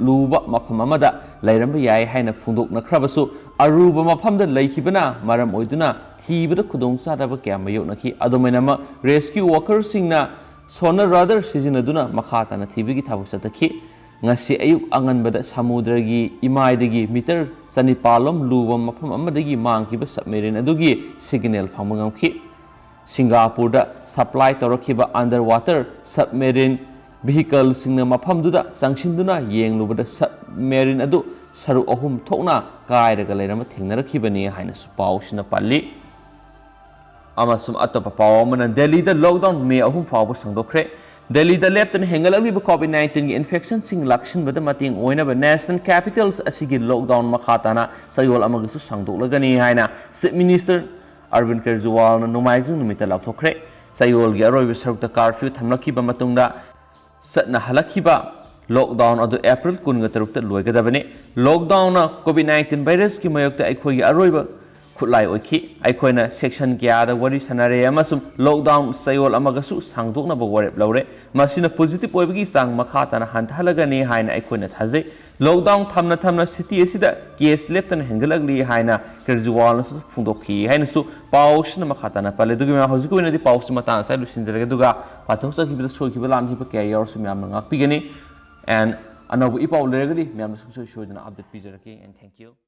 ꯂꯨꯕ ꯃꯐꯝ ꯑꯃꯗ ꯂꯩꯔꯝꯕ ꯌꯥꯏ ꯍꯥꯏꯅ ꯐꯣꯡꯗꯣꯛꯅꯈ꯭ꯔꯕꯁꯨ, ꯑꯔꯨꯕ ꯃꯐꯝꯗ ꯂꯩꯈꯤꯕꯅ ꯃꯔꯝ ꯑꯣꯏꯗꯨꯅ ꯊꯤꯕꯗ ꯈꯨꯗꯣꯡꯆꯥꯗꯕ ꯀꯌꯥ ꯃꯥꯌꯣꯛꯅꯈꯤ꯫ ꯑꯗꯨꯃꯥꯏꯅꯃꯛ, ꯔꯦꯁꯀ꯭ꯌꯨ ꯋꯥꯀꯔꯁꯤꯡꯅ ꯁꯣꯅꯔ ꯔꯥꯗꯥꯔ ꯁꯤꯖꯤꯟꯅꯗꯨꯅ ꯃꯈꯥ ꯇꯥꯅ ꯊꯤꯕꯒꯤ ꯊꯕꯛ ꯆꯠꯊꯈꯤ꯫ ꯉꯁꯤ ꯑꯌꯨꯛ ꯑꯉꯟꯕꯗ ꯁꯃꯨꯗ꯭ꯔꯒꯤ ꯏꯃꯥꯏꯗꯒꯤ ꯃꯤꯇꯔ ꯆꯅꯤꯄꯥꯜ ꯂꯣꯝ ꯂꯨꯕ ꯃꯐꯝ ꯑꯃꯗꯒꯤ ꯃꯥꯡꯈꯤꯕ ꯁꯕꯃꯦꯔꯤꯟ ꯑꯗꯨꯒꯤ ꯁꯤꯒꯅꯦꯜ ꯐꯪꯕ ꯉꯝꯈꯤ꯫ ꯁꯤꯡꯒꯥꯄꯨꯔꯗ ꯁꯄ꯭ꯂꯥꯏ ꯇꯧꯔꯛꯈꯤꯕ ꯑꯟꯗꯔ ꯋꯥꯇꯔ ꯁꯕꯃꯦꯔꯤꯟ ꯚꯤꯍꯤꯀꯜꯁꯤꯡꯅ ꯃꯐꯝꯗꯨꯗ ꯆꯪꯁꯤꯟꯗꯨꯅ ꯌꯦꯡꯂꯨꯕꯗ ꯁꯕꯃꯦꯔꯤꯟ ꯑꯗꯨ ꯁꯔꯨꯛ ꯑꯍꯨꯝ ꯊꯣꯛꯅ ꯀꯥꯏꯔꯒ ꯂꯩꯔꯝꯕ ꯊꯦꯡꯅꯔꯛꯈꯤꯕꯅꯤ ꯍꯥꯏꯅꯁꯨ ꯄꯥꯎꯁꯤꯅ ꯄꯜꯂꯤ꯫ ꯑꯃꯁꯨꯡ ꯑꯇꯣꯞꯄ ꯄꯥꯎ ꯑꯃꯅ ꯗꯦꯜꯂꯤꯗ ꯂꯣꯛꯗꯥꯎꯟ ꯃꯦ ꯑꯍꯨꯝ ꯐꯥꯎꯕ ꯁꯥꯡꯗꯣꯛꯈ꯭ꯔꯦ꯫ ꯗꯦꯜꯂꯤꯗ ꯂꯦꯞꯇꯅ ꯍꯦꯟꯒꯠꯂꯛꯂꯤꯕ ꯀꯣꯚꯤꯗ ꯅꯥꯏꯟꯇꯤꯟꯒꯤ ꯏꯟꯐꯦꯛꯁꯟꯁꯤꯡ ꯂꯥꯛꯁꯤꯟꯕꯗ ꯃꯇꯦꯡ ꯑꯣꯏꯅꯕ ꯅꯦꯁꯅꯦꯜ ꯀꯦꯄꯤꯇꯦꯜꯁ ꯑꯁꯤꯒꯤ ꯂꯣꯛꯗꯥꯎꯟ ꯃꯈꯥ ꯇꯥꯅ ꯆꯌꯣꯜ ꯑꯃꯒꯤꯁꯨ ꯁꯥꯡꯗꯣꯛꯂꯒꯅꯤ ꯍꯥꯏꯅ ꯆꯤꯐ ꯃꯤꯅꯤꯁꯇꯔ ꯑꯔꯕꯤꯟ ꯀꯦꯖꯔꯤꯋꯥꯜꯅ ꯅꯣꯡꯃꯥꯏꯖꯤꯡ ꯅꯨꯃꯤꯠꯇ ꯂꯥꯎꯊꯣꯛꯈ꯭ꯔꯦ꯫ ꯆꯌꯣꯜꯒꯤ ꯑꯔꯣꯏꯕ ꯁꯔꯨꯛꯇ ꯀꯥꯔꯐ꯭ꯌꯨ ꯊꯝꯂꯛꯈꯤꯕ ꯃꯇꯨꯡꯗ ꯆꯠꯅꯍꯜꯂꯛꯈꯤꯕ ꯂꯣꯛꯗꯥꯎꯟ ꯑꯗꯨ ꯑꯦꯄ꯭ꯔꯤꯜ ꯀꯨꯟꯒ ꯇꯔꯨꯛꯇ ꯂꯣꯏꯒꯗꯕꯅꯤ꯫ ꯂꯣꯛꯗꯥꯎꯟꯅ ꯀꯣꯚꯤꯗ ꯅꯥꯏꯟꯇꯤꯟ ꯚꯥꯏꯔꯁꯀꯤ ꯃꯥꯌꯣꯛꯇ ꯑꯩꯈꯣꯏꯒꯤ ꯑꯔꯣꯏꯕ ꯈꯨꯠꯂꯥꯏ ꯑꯣꯏꯈꯤ꯫ ꯑꯩꯈꯣꯏꯅ ꯁꯦꯛꯁꯟ ꯀꯌꯥꯗ ꯋꯥꯔꯤ ꯁꯥꯟꯅꯔꯦ ꯑꯃꯁꯨꯡ ꯂꯣꯛꯗꯥꯎꯟ ꯆꯌꯣꯜ ꯑꯃꯒꯁꯨ ꯁꯥꯡꯗꯣꯛꯅꯕ ꯋꯥꯔꯦꯞ ꯂꯧꯔꯦ꯫ ꯃꯁꯤꯅ ꯄꯣꯖꯤꯇꯤꯚ ꯑꯣꯏꯕꯒꯤ ꯆꯥꯡ ꯃꯈꯥ ꯇꯥꯅ ꯍꯟꯊꯍꯜꯂꯒꯅꯤ ꯍꯥꯏꯅ ꯑꯩꯈꯣꯏꯅ ꯊꯥꯖꯩ꯫ ꯂꯣꯛꯗꯥꯎꯟ ꯊꯝꯅ ꯊꯝꯅ ꯁꯤꯇꯤ ꯑꯁꯤꯗ ꯀꯦꯁ ꯂꯦꯞꯇꯅ ꯍꯦꯟꯒꯠꯂꯛꯂꯤ ꯍꯥꯏꯅ ꯀꯦꯖꯔꯤꯋꯥꯜꯅꯁꯨ ꯐꯣꯡꯗꯣꯛꯈꯤ ꯍꯥꯏꯅꯁꯨ ꯄꯥꯎꯁꯤꯅ ꯃꯈꯥ ꯇꯥꯅ ꯄꯜꯂꯦ꯫ ꯑꯗꯨꯒꯤ ꯃꯌꯥꯝ ꯍꯧꯖꯤꯛꯀꯤ ꯑꯣꯏꯅꯗꯤ ꯄꯥꯎꯁꯤ ꯃꯇꯥꯡ ꯑꯁꯤꯗ ꯂꯣꯏꯁꯤꯟꯖꯔꯒꯦ, ꯑꯗꯨꯒ ꯄꯥꯊꯣꯛꯆꯈꯤꯕꯗ ꯁꯣꯏꯈꯤꯕ ꯂꯥꯟꯈꯤꯕ ꯀꯌꯥ ꯌꯥꯎꯔꯁꯨ ꯃꯌꯥꯝꯅ ꯉꯥꯛꯄꯤꯒꯅꯤ꯫ And ꯑꯅꯧꯕ ꯏꯄꯥꯎ ꯂꯩꯔꯒꯗꯤ ꯃꯌꯥꯝꯅ ꯁꯨꯡꯁꯣꯏ ꯁꯣꯏꯗꯅ ꯑꯞꯗꯦꯠ ꯄꯤꯖꯔꯛꯀꯦ꯫ And thank you꯫